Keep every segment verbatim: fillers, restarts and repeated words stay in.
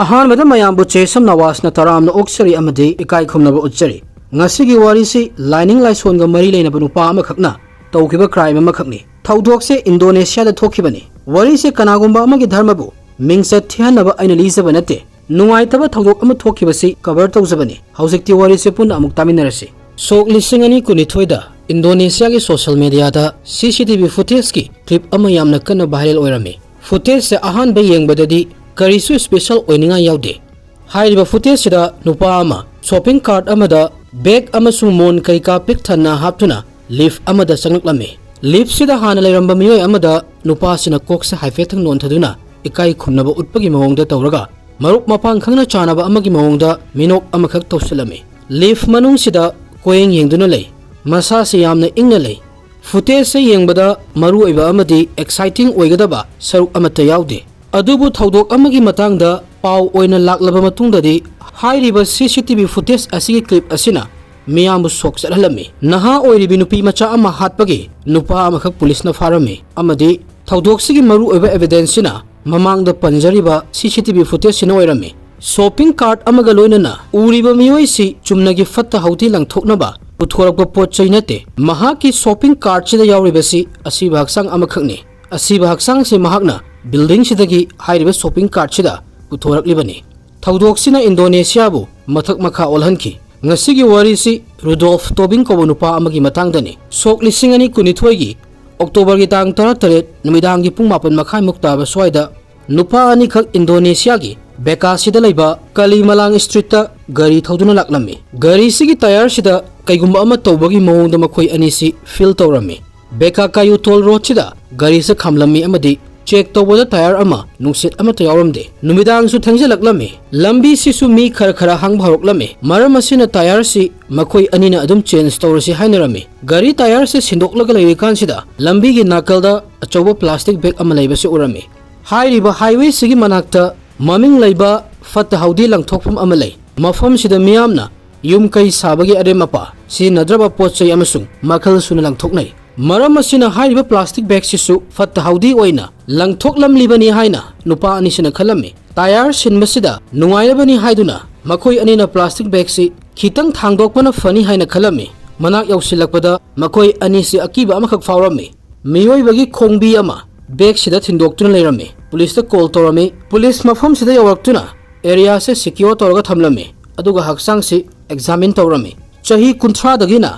ꯑꯍꯥꯟꯕꯗ ꯃꯌꯥꯝꯕꯨ ꯆꯦꯁꯝ ꯅꯋꯥꯖꯅ ꯇꯔꯥꯝꯅ ꯑꯣꯛꯆꯔꯤ ꯑꯃꯗꯤ ꯏꯀꯥꯏ ꯈꯨꯝꯅꯕ ꯎꯠꯆꯔꯤ꯫ ꯉꯁꯤꯒꯤ ꯋꯥꯔꯤꯁꯤ ꯂꯥꯏꯅꯤꯡ ꯂꯥꯏꯁꯣꯟꯒ ꯃꯔꯤ ꯂꯩꯅꯕ ꯅꯨꯄꯥ ꯑꯃꯈꯛꯅ ꯇꯧꯈꯤꯕ crime ꯑꯃꯈꯛꯅꯤ꯫ ꯊꯧꯗꯣꯛꯁꯦ ꯏꯟꯗꯣꯅꯦꯁꯤꯌꯥꯗ ꯊꯣꯛꯈꯤꯕꯅꯤ꯫ ꯋꯥꯔꯤꯁꯦ ꯀꯅꯥꯒꯨꯝꯕ ꯑꯃꯒꯤ ꯙꯔꯃꯕꯨ ꯃꯤꯡꯆꯠ ꯊꯤꯍꯟꯅꯕ ꯑꯩꯅ ꯂꯤꯖꯕ ꯅꯠꯇꯦ꯫ ꯅꯨꯡꯉꯥꯏꯇꯕ ꯊꯧꯗꯣꯛ ꯑꯃ ꯊꯣꯛꯈꯤꯕꯁꯤ cover ꯇꯧꯖꯕꯅꯤ꯫ ꯍꯧꯖꯤꯛꯇꯤ ꯋꯥꯔꯤꯁꯦ ꯄꯨꯟꯅ ꯑꯃꯨꯛ ꯇꯥꯃꯤꯟꯅꯔꯁꯤ꯫ ꯁꯣꯛ ꯂꯤꯁꯤꯡ ꯑꯅꯤ ꯀꯨꯟꯅꯤꯊꯣꯏꯗ ꯏꯟꯗꯣꯅꯦꯁꯤꯌꯥꯒꯤ social mediaꯗ CCTV footageꯀꯤ clip ꯑꯃ ꯌꯥꯝꯅ ꯀꯟꯅ viral ꯑꯣꯏꯔꯝꯃꯤ꯫ Footageꯁꯦ ꯑꯍꯥꯟꯕ ꯌꯦꯡꯕꯗꯗꯤ ꯀꯔꯤꯁꯨ special ꯑꯣꯏꯅꯤꯡꯉꯥꯏ ꯌꯥꯎꯗꯦ꯫ ꯍꯥꯏꯔꯤꯕ footageꯁꯤꯗ ꯅꯨꯄꯥ ꯑꯃ shopping cart ꯑꯃꯗ bag ꯑꯃꯁꯨꯡ ꯃꯣꯟ ꯀꯩꯀꯥ ꯄꯤꯛ ꯊꯟꯅ ꯍꯥꯞꯇꯨꯅ lift ꯑꯃꯗ ꯆꯪꯂꯛꯂꯝꯃꯤ꯫ Liftꯁꯤꯗ ꯍꯥꯟꯅ ꯂꯩꯔꯝꯕ ꯃꯤꯑꯣꯏ ꯑꯃꯗ ꯅꯨꯄꯥꯁꯤꯅ ꯀꯣꯛꯁꯦ ꯍꯥꯏꯐꯦꯠꯇꯪ ꯅꯣꯟꯊꯗꯨꯅ ꯏꯀꯥꯏ ꯈꯨꯝꯅꯕ ꯎꯠꯄꯒꯤ ꯃꯑꯣꯡꯗ ꯇꯧꯔꯒ ꯃꯔꯨꯞ ꯃꯄꯥꯡ ꯈꯪꯅ ꯆꯥꯟꯅꯕ ꯑꯃꯒꯤ ꯃꯑꯣꯡꯗ ꯃꯤꯅꯣꯛ ꯑꯃꯈꯛ ꯇꯧꯁꯤꯜꯂꯝꯃꯤ꯫ Lift ꯃꯅꯨꯡꯁꯤꯗ ꯀꯣꯌꯦꯡ ꯌꯦꯡꯗꯨꯅ ꯂꯩ꯫ ꯃꯁꯥꯁꯤ ꯌꯥꯝꯅ ꯏꯪꯅ ꯂꯩ꯫ Footageꯁꯦ ꯌꯦꯡꯕꯗ ꯃꯔꯨꯑꯣꯏꯕ ꯑꯃꯗꯤ exciting ꯑꯣꯏꯒꯗꯕ ꯁꯔꯨꯛ ꯑꯃꯠꯇ ꯌꯥꯎꯗꯦ꯫ ꯑꯗꯨꯕꯨ ꯊꯧꯗꯣꯛ ꯑꯃꯒꯤ ꯃꯇꯥꯡꯗ ꯄꯥꯎ ꯑꯣꯏꯅ ꯂꯥꯛꯂꯕ ꯃꯇꯨꯡꯗꯗꯤ ꯍꯥꯏꯔꯤꯕ CCTV footage ꯑꯁꯤꯒꯤ clip ꯑꯁꯤꯅ ꯃꯤꯌꯥꯝꯕꯨ ꯁꯣꯛ ꯆꯠꯍꯜꯂꯝꯃꯤ꯫ ꯅꯍꯥ ꯑꯣꯏꯔꯤꯕꯤ ꯅꯨꯄꯤ ꯃꯆꯥ ꯑꯃ ꯍꯥꯠꯄꯒꯤ ꯅꯨꯄꯥ ꯑꯃꯈꯛ ꯄꯨꯂꯤꯁꯅ ꯐꯥꯔꯝꯃꯤ ꯑꯃꯗꯤ ꯊꯧꯗꯣꯛꯁꯤꯒꯤ ꯃꯔꯨꯑꯣꯏꯕ evidenceꯁꯤꯅ ꯃꯃꯥꯡꯗ ꯄꯟꯖꯔꯤꯕ CCTV footageꯁꯤꯅ ꯑꯣꯏꯔꯝꯃꯤ꯫ Shopping cart ꯑꯃꯒ ꯂꯣꯏꯅꯅ ꯎꯔꯤꯕ ꯃꯤꯑꯣꯏꯁꯤ ꯆꯨꯝꯅꯒꯤ ꯐꯠꯇ ꯍꯥꯎꯗꯤ ꯂꯪꯊꯣꯛꯅꯕ ꯄꯨꯊꯣꯔꯛꯄ ꯄꯣꯠ ꯆꯩ ꯅꯠꯇꯦ꯫ ꯃꯍꯥꯛꯀꯤ shopping cartꯁꯤꯗ ꯌꯥꯎꯔꯤꯕꯁꯤ ꯑꯁꯤꯕ ꯍꯛꯆꯥꯡ ꯑꯃꯈꯛꯅꯤ꯫ ꯑꯁꯤꯕ ꯍꯛꯆꯥꯡꯁꯤ ꯃꯍꯥꯛꯅ buildingꯁꯤꯗꯒꯤ ꯍꯥꯏꯔꯤꯕ shopping cartꯁꯤꯗ ꯄꯨꯊꯣꯔꯛꯂꯤꯕꯅꯤ꯫ ꯊꯧꯗꯣꯛꯁꯤꯅ ꯏꯟꯗꯣꯅꯦꯁꯤꯌꯥꯕꯨ ꯃꯊꯛ ꯃꯈꯥ ꯑꯣꯜꯍꯟꯈꯤ꯫ ꯉꯁꯤꯒꯤ ꯋꯥꯔꯤꯁꯤ ꯔꯨꯗꯣꯜꯐ ꯇꯣꯕꯤꯡ ꯀꯧꯕ ꯅꯨꯄꯥ ꯑꯃꯒꯤ ꯃꯇꯥꯡꯗꯅꯤ꯫ ꯁꯣꯛ ꯂꯤꯁꯤꯡ ꯑꯅꯤ ꯀꯨꯟꯅꯤꯊꯣꯏꯒꯤ ꯑꯣꯛꯇꯣꯕꯔꯒꯤ ꯇꯥꯡ ꯇꯔꯥꯇꯔꯦꯠ ꯅꯨꯃꯤꯗꯥꯡꯒꯤ ꯄꯨꯡ ꯃꯥꯄꯟ ꯃꯈꯥꯏꯃꯨꯛ ꯇꯥꯕ ꯁ꯭ꯋꯥꯏꯗ ꯅꯨꯄꯥ ꯑꯅꯤꯈꯛ ꯏꯟꯗꯣꯅꯦꯁꯤꯌꯥꯒꯤ ꯕꯦꯀꯥꯁꯤꯗ ꯂꯩꯕ ꯀꯂꯤꯃꯂꯥꯡ streetꯇ ꯒꯥꯔꯤ ꯊꯧꯗꯨꯅ ꯂꯥꯛꯂꯝꯃꯤ꯫ ꯒꯥꯔꯤꯁꯤꯒꯤ tyreꯁꯤꯗ ꯀꯩꯒꯨꯝꯕ ꯑꯃ ꯇꯧꯕꯒꯤ ꯃꯑꯣꯡꯗ ꯃꯈꯣꯏ ꯑꯅꯤꯁꯤ feel ꯇꯧꯔꯝꯃꯤ꯫ ꯕꯦꯀꯥꯀꯥꯌꯨ toll roadꯁꯤꯗ ꯒꯥꯔꯤꯁꯦ ꯈꯥꯝꯂꯝꯃꯤ ꯑꯃꯗꯤ check ꯇꯧꯕꯗ tyre ꯑꯃ ꯅꯨꯡꯁꯤꯠ ꯑꯃꯠꯇ ꯌꯥꯎꯔꯝꯗꯦ꯫ ꯅꯨꯃꯤꯗꯥꯡꯁꯨ ꯊꯦꯡꯖꯤꯜꯂꯛꯂꯝꯃꯤ꯫ ꯂꯝꯕꯤꯁꯤꯁꯨ ꯃꯤ ꯈꯔ ꯈꯔ ꯍꯥꯡꯕ ꯍꯧꯔꯛꯂꯝꯃꯤ꯫ ꯃꯔꯝ ꯑꯁꯤꯅ tyreꯁꯤ ꯃꯈꯣꯏ ꯑꯅꯤꯅ ꯑꯗꯨꯝ change ꯇꯧꯔꯁꯤ ꯍꯥꯏꯅꯔꯝꯃꯤ꯫ ꯒꯥꯔꯤ tyreꯁꯦ ꯁꯤꯟꯗꯣꯛꯂꯒ ꯂꯩꯔꯤꯀꯥꯟꯁꯤꯗ ꯂꯝꯕꯤꯒꯤ ꯅꯥꯀꯜꯗ ꯑꯆꯧꯕ plastic bag ꯑꯃ ꯂꯩꯕꯁꯤ ꯎꯔꯝꯃꯤ꯫ ꯍꯥꯏꯔꯤꯕ highwayꯁꯤꯒꯤ ꯃꯅꯥꯛꯇ ꯃꯃꯤꯡ ꯂꯩꯕ ꯐꯠꯇ ꯍꯥꯎꯗꯤ ꯂꯪꯊꯣꯛꯐꯝ ꯑꯃ ꯂꯩ꯫ ꯃꯐꯝꯁꯤꯗ ꯃꯤꯌꯥꯝꯅ ꯌꯨꯝ ꯀꯩ ꯁꯥꯕꯒꯤ ꯑꯔꯦꯝ ꯑꯄꯥ, ꯁꯤꯖꯤꯟꯅꯗ꯭ꯔꯕ ꯄꯣꯠ ꯆꯩ ꯑꯃꯁꯨꯡ ꯃꯈꯜ ꯁꯨꯅ ꯂꯪꯊꯣꯛꯅꯩ꯫ ꯃꯔꯝ ꯑꯁꯤꯅ ꯍꯥꯏꯔꯤꯕ plastic bagꯁꯤꯁꯨ ꯐꯠꯇ ꯍꯥꯎꯗꯤ ꯑꯣꯏꯅ ꯂꯪꯊꯣꯛꯂꯝꯂꯤꯕꯅꯤ ꯍꯥꯏꯅ ꯅꯨꯄꯥ ꯑꯅꯤꯁꯤꯅ ꯈꯜꯂꯝꯃꯤ꯫ ꯇꯥꯌꯔ ꯁꯤꯟꯕꯁꯤꯗ ꯅꯨꯡꯉꯥꯏꯔꯕꯅꯤ ꯍꯥꯏꯗꯨꯅ ꯃꯈꯣꯏ ꯑꯅꯤꯅ ꯄ꯭ꯂꯥꯁꯇꯤꯛ ꯕꯦꯒꯁꯤ ꯈꯤꯇꯪ ꯊꯥꯡꯗꯣꯛꯄꯅ ꯐꯅꯤ ꯍꯥꯏꯅ ꯈꯜꯂꯝꯃꯤ꯫ ꯃꯅꯥꯛ ꯌꯧꯁꯤꯜꯂꯛꯄꯗ ꯃꯈꯣꯏ ꯑꯅꯤꯁꯤ ꯑꯀꯤꯕ ꯑꯃꯈꯛ ꯐꯥꯎꯔꯝꯃꯤ꯫ ꯃꯤꯑꯣꯏꯕꯒꯤ ꯈꯣꯡꯕꯤ ꯑꯃ ꯕꯦꯒꯁꯤꯗ ꯊꯤꯟꯗꯣꯛꯇꯨꯅ ꯂꯩꯔꯝꯃꯤ꯫ ꯄꯨꯂꯤꯁꯇ ꯀꯣꯜ ꯇꯧꯔꯝꯃꯤ꯫ ꯄꯨꯂꯤꯁ ꯃꯐꯝꯁꯤꯗ ꯌꯧꯔꯛꯇꯨꯅ ꯑꯦꯔꯤꯌꯥꯁꯦ ꯁꯤꯀ꯭ꯌꯣꯔ ꯇꯧꯔꯒ ꯊꯝꯂꯝꯃꯤ, ꯑꯗꯨꯒ ꯍꯛꯆꯥꯡꯁꯤ ꯑꯦꯛꯖꯥꯃꯤꯟ ꯇꯧꯔꯝꯃꯤ꯫ ꯆꯍꯤ ꯀꯨꯟꯊ꯭ꯔꯥꯗꯒꯤꯅ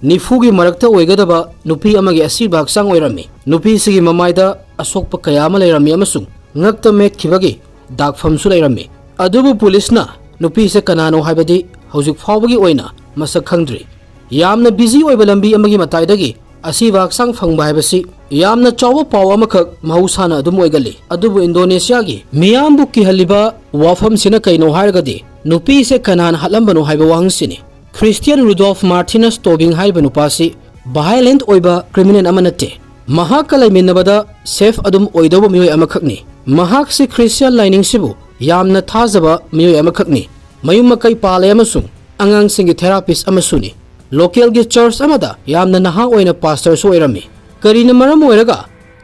ꯅꯤꯐꯨꯒꯤ ꯃꯔꯛꯇ ꯑꯣꯏꯒꯗꯕ ꯅꯨꯄꯤ ꯑꯃꯒꯤ ꯑꯁꯤꯕ ꯍꯛꯆꯥꯡ ꯑꯣꯏꯔꯝꯃꯤ꯫ ꯅꯨꯄꯤꯁꯤꯒꯤ ꯃꯃꯥꯏꯗ ꯑꯁꯣꯛꯄ ꯀꯌꯥ ꯑꯃ ꯂꯩꯔꯝꯃꯤ ꯑꯃꯁꯨꯡ ꯉꯛꯇ ꯃꯦꯠꯈꯤꯕꯒꯤ ꯗꯥꯛꯐꯝꯁꯨ ꯂꯩꯔꯝꯃꯤ꯫ ꯑꯗꯨꯕꯨ ꯄꯨꯂꯤꯁꯅ ꯅꯨꯄꯤꯁꯦ ꯀꯅꯥꯅꯣ ꯍꯥꯏꯕꯗꯤ ꯍꯧꯖꯤꯛ ꯐꯥꯎꯕꯒꯤ ꯑꯣꯏꯅ ꯃꯁꯛ ꯈꯪꯗ꯭ꯔꯤ꯫ ꯌꯥꯝꯅ ꯕꯤꯖꯤ ꯑꯣꯏꯕ ꯂꯝꯕꯤ ꯑꯃꯒꯤ ꯃꯇꯥꯏꯗꯒꯤ ꯑꯁꯤꯕ ꯍꯛꯆꯥꯡ ꯐꯪꯕ ꯍꯥꯏꯕꯁꯤ ꯌꯥꯝꯅ ꯆꯥꯎꯕ ꯄꯥꯎ ꯑꯃꯈꯛ ꯃꯍꯧꯁꯥꯅ ꯑꯗꯨꯝ ꯑꯣꯏꯒꯜꯂꯤ꯫ ꯑꯗꯨꯕꯨ ꯏꯟꯗꯣꯅꯦꯁꯤꯌꯥꯒꯤ ꯃꯤꯌꯥꯝꯕꯨ ꯀꯤꯍꯜꯂꯤꯕ ꯋꯥꯐꯝꯁꯤꯅ ꯀꯩꯅꯣ ꯍꯥꯏꯔꯒꯗꯤ ꯅꯨꯄꯤꯁꯦ ꯀꯅꯥꯅ ꯍꯥꯠꯂꯝꯕꯅꯣ ꯍꯥꯏꯕ ꯋꯥꯍꯪꯁꯤꯅꯤ꯫ ꯈ꯭ꯔꯤꯁꯇꯤꯌꯥꯟ ꯔꯨꯗꯣꯜꯐ ꯃꯥꯔꯇꯤꯅꯁ ꯇꯣꯕꯤꯡ ꯍꯥꯏꯔꯤꯕ ꯅꯨꯄꯥꯁꯤ ꯚꯥꯏꯂꯦꯟꯠ ꯑꯣꯏꯕ ꯀ꯭ꯔꯤꯃꯤꯅꯦꯜ ꯑꯃ ꯅꯠꯇꯦ꯫ ꯃꯍꯥꯛꯀ ꯂꯩꯃꯤꯟꯅꯕꯗ ꯁꯦꯐ ꯑꯗꯨꯝ ꯑꯣꯏꯗꯧꯕ ꯃꯤꯑꯣꯏ ꯑꯃꯈꯛꯅꯤ꯫ ꯃꯍꯥꯛꯁꯤ ꯈ꯭ꯔꯤꯁꯇꯤꯌꯥꯟ ꯂꯥꯏꯅꯤꯡꯁꯤꯕꯨ ꯌꯥꯝꯅ ꯊꯥꯖꯕ ꯃꯤꯑꯣꯏ ꯑꯃꯈꯛꯅꯤ꯫ ꯃꯌꯨꯝ ꯃꯀꯩ ꯄꯥꯜꯂꯦ ꯑꯃꯁꯨꯡ ꯑꯉꯥꯡꯁꯤꯡꯒꯤ ꯊꯦꯔꯥꯄꯤꯁ ꯑꯃꯁꯨꯅꯤ꯫ ꯂꯣꯀꯦꯜꯒꯤ ꯆꯔꯆ ꯑꯃꯗ ꯌꯥꯝꯅ ꯅꯍꯥ ꯑꯣꯏꯅ ꯄꯥꯁꯇꯔꯁꯨ ꯑꯣꯏꯔꯝꯃꯤ꯫ ꯀꯔꯤꯅ ꯃꯔꯝ ꯑꯣꯏꯔꯒ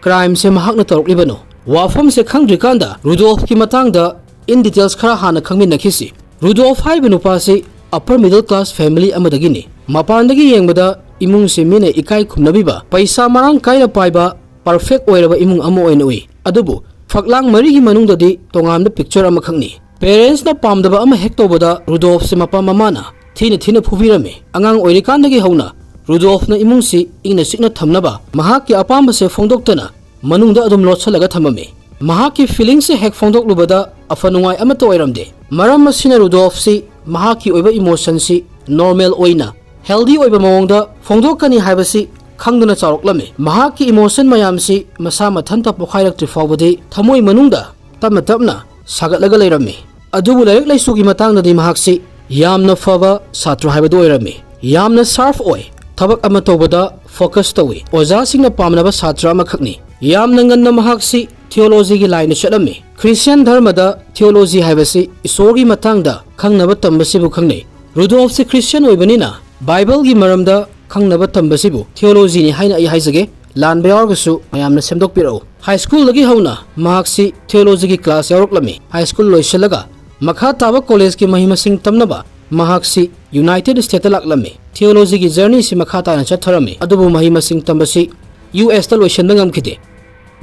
ꯀ꯭ꯔꯥꯏꯝꯁꯦ ꯃꯍꯥꯛꯅ ꯇꯧꯔꯛꯂꯤꯕꯅꯣ? ꯋꯥꯐꯝꯁꯦ ꯈꯪꯗ꯭ꯔꯤꯀꯥꯟꯗ ꯔꯨꯗꯣꯜꯐꯀꯤ ꯃꯇꯥꯡꯗ in details ꯈꯔ ꯍꯥꯟꯅ ꯈꯪꯃꯤꯟꯅꯈꯤꯁꯤ꯫ ꯔꯨꯗꯣꯜꯐ ꯍꯥꯏꯔꯤꯕ ꯅꯨꯄꯥꯁꯤ ꯑꯄꯔ ꯃꯤꯗꯜ ꯀ꯭ꯂꯥꯁ ꯐꯦꯃꯤꯂꯤ ꯑꯃꯗꯒꯤꯅꯤ꯫ ꯃꯄꯥꯟꯗꯒꯤ ꯌꯦꯡꯕꯗ ꯏꯃꯨꯡꯁꯤ ꯃꯤꯅ ꯏꯀꯥꯏ ꯈꯨꯝꯅꯕꯤꯕ, ꯄꯩꯁꯥ ꯃꯔꯥꯡ ꯀꯥꯏꯅ ꯄꯥꯏꯕ, ꯄꯔꯐꯦꯛ ꯑꯣꯏꯔꯕ ꯏꯃꯨꯡ ꯑꯃ ꯑꯣꯏꯅ ꯎꯏ꯫ ꯑꯗꯨꯕꯨ ꯐꯛꯂꯥꯡ ꯃꯔꯤꯒꯤ ꯃꯅꯨꯡꯗꯗꯤ ꯇꯣꯉꯥꯟꯕ ꯄꯤꯛꯆꯔ ꯑꯃꯈꯛꯅꯤ꯫ ꯄꯦꯔꯦꯟꯁꯅ ꯄꯥꯝꯗꯕ ꯑꯃ ꯍꯦꯛ ꯇꯧꯕꯗ ꯔꯨꯗꯣꯜꯐꯁꯤ ꯃꯄꯥ ꯃꯃꯥꯅ ꯊꯤꯅ ꯊꯤꯅ ꯐꯨꯕꯤꯔꯝꯃꯤ꯫ ꯑꯉꯥꯡ ꯑꯣꯏꯔꯤꯀꯥꯟꯗꯒꯤ ꯍꯧꯅ ꯔꯨꯗꯣꯜꯐꯅ ꯏꯃꯨꯡꯁꯤ ꯏꯪꯅ ꯆꯤꯛꯅ ꯊꯝꯅꯕ ꯃꯍꯥꯛꯀꯤ ꯑꯄꯥꯝꯕꯁꯦ ꯐꯣꯡꯗꯣꯛꯇꯅ ꯃꯅꯨꯡꯗ ꯑꯗꯨꯝ ꯂꯣꯠꯁꯤꯜꯂꯒ ꯊꯝꯃꯝꯃꯤ꯫ ꯃꯍꯥꯛꯀꯤ ꯐꯤꯂꯤꯡꯁꯁꯦ ꯍꯦꯛ ꯐꯣꯡꯗꯣꯛꯂꯨꯕꯗ ꯑꯐ ꯅꯨꯡꯉꯥꯏ ꯑꯃꯠꯇ ꯑꯣꯏꯔꯝꯗꯦ꯫ ꯃꯔꯝ ꯑꯁꯤꯅ ꯔꯨꯗꯣꯜꯐꯁꯤ ꯃꯍꯥꯛꯀꯤ ꯑꯣꯏꯕ ꯏꯃꯣꯁꯟꯁꯤ ꯅꯣꯔꯃꯦꯜ ꯑꯣꯏꯅ, ꯍꯦꯜꯗꯤ ꯑꯣꯏꯕ ꯃꯑꯣꯡꯗ ꯐꯣꯡꯗꯣꯛꯀꯅꯤ ꯍꯥꯏꯕꯁꯤ ꯈꯪꯗꯨꯅ ꯆꯥꯎꯔꯛꯂꯝꯃꯤ꯫ ꯃꯍꯥꯛꯀꯤ ꯏꯃꯣꯁꯟ ꯃꯌꯥꯝꯁꯤ ꯃꯁꯥ ꯃꯊꯟꯇ ꯄꯣꯈꯥꯏꯔꯛꯇ꯭ꯔꯤ ꯐꯥꯎꯕꯗꯤ ꯊꯃꯣꯏ ꯃꯅꯨꯡꯗ ꯇꯞꯅ ꯇꯞꯅ ꯁꯥꯒꯠꯂꯒ ꯂꯩꯔꯝꯃꯤ꯫ ꯑꯗꯨꯕꯨ ꯂꯥꯏꯔꯤꯛ ꯂꯥꯏꯁꯨꯒꯤ ꯃꯇꯥꯡꯗꯗꯤ ꯃꯍꯥꯛꯁꯤ ꯌꯥꯝꯅ ꯐꯕ ꯁꯥꯇ꯭ꯔ ꯍꯥꯏꯕꯗꯨ ꯑꯣꯏꯔꯝꯃꯤ꯫ ꯌꯥꯝꯅ ꯁꯥꯔꯐ ꯑꯣꯏ, ꯊꯕꯛ ꯑꯃ ꯇꯧꯕꯗ ꯐꯣꯀꯁ ꯇꯧꯏ, ꯑꯣꯖꯥꯁꯤꯡꯅ ꯄꯥꯝꯅꯕ ꯁꯥꯇ꯭ꯔ ꯑꯃꯈꯛꯅꯤ꯫ ꯌꯥꯝꯅ ꯉꯟꯅ ꯃꯍꯥꯛꯁꯤ ꯊꯤꯑꯣꯂꯣꯖꯤꯒꯤ ꯂꯥꯏꯟꯗ ꯆꯠꯂꯝꯃꯤ꯫ ꯈ꯭ꯔꯤꯁꯇꯤꯌꯥꯟ ꯙꯔꯃꯗ ꯊꯤꯑꯣꯂꯣꯖꯤ ꯍꯥꯏꯕꯁꯤ ꯏꯁꯣꯔꯒꯤ ꯃꯇꯥꯡꯗ ꯈꯪꯅꯕ ꯇꯝꯕꯁꯤꯕꯨ ꯈꯪꯅꯩ꯫ ꯔꯨꯗꯣꯜꯐꯁꯤ ꯈ꯭ꯔꯤꯁꯇꯤꯌꯥꯟ ꯑꯣꯏꯕꯅꯤꯅ ꯕꯥꯏꯕꯜꯒꯤ ꯃꯔꯝꯗ ꯈꯪꯅꯕ ꯇꯝꯕꯁꯤꯕꯨ ꯊꯤꯑꯣꯂꯣꯖꯤꯅꯤ ꯍꯥꯏꯅ ꯑꯩ ꯍꯥꯏꯖꯒꯦ꯫ ꯂꯥꯟꯕ ꯌꯥꯎꯔꯒꯁꯨ ꯃꯌꯥꯝꯅ ꯁꯦꯝꯗꯣꯛꯄꯤꯔꯛꯎ꯫ ꯍꯥꯏ ꯁ꯭ꯀꯨꯜꯗꯒꯤ ꯍꯧꯅ ꯃꯍꯥꯛꯁꯤ ꯊꯤꯑꯣꯂꯣꯖꯤꯒꯤ ꯀ꯭ꯂꯥꯁ ꯌꯥꯎꯔꯛꯂꯝꯃꯤ꯫ ꯍꯥꯏ ꯁ꯭ꯀꯨꯜ ꯂꯣꯏꯁꯤꯜꯂꯒ ꯃꯈꯥ ꯇꯥꯕ ꯀꯣꯂꯦꯖꯀꯤ ꯃꯍꯩ ꯃꯁꯤꯡ ꯇꯝꯅꯕ ꯃꯍꯥꯛꯁꯤ ꯌꯨꯅꯥꯏꯇꯦꯗ ꯁ꯭ꯇꯦꯠꯇ ꯂꯥꯛꯂꯝꯃꯤ꯫ ꯊꯤꯑꯣꯂꯣꯖꯤꯒꯤ ꯖꯔꯅꯤꯁꯤ ꯃꯈꯥ ꯇꯥꯅ ꯆꯠꯊꯔꯝꯃꯤ, ꯑꯗꯨꯕꯨ ꯃꯍꯩ ꯃꯁꯤꯡ ꯇꯝꯕꯁꯤ ꯌꯨ ꯑꯦꯁꯇ ꯂꯣꯏꯁꯤꯟꯕ ꯉꯝꯈꯤꯗꯦ꯫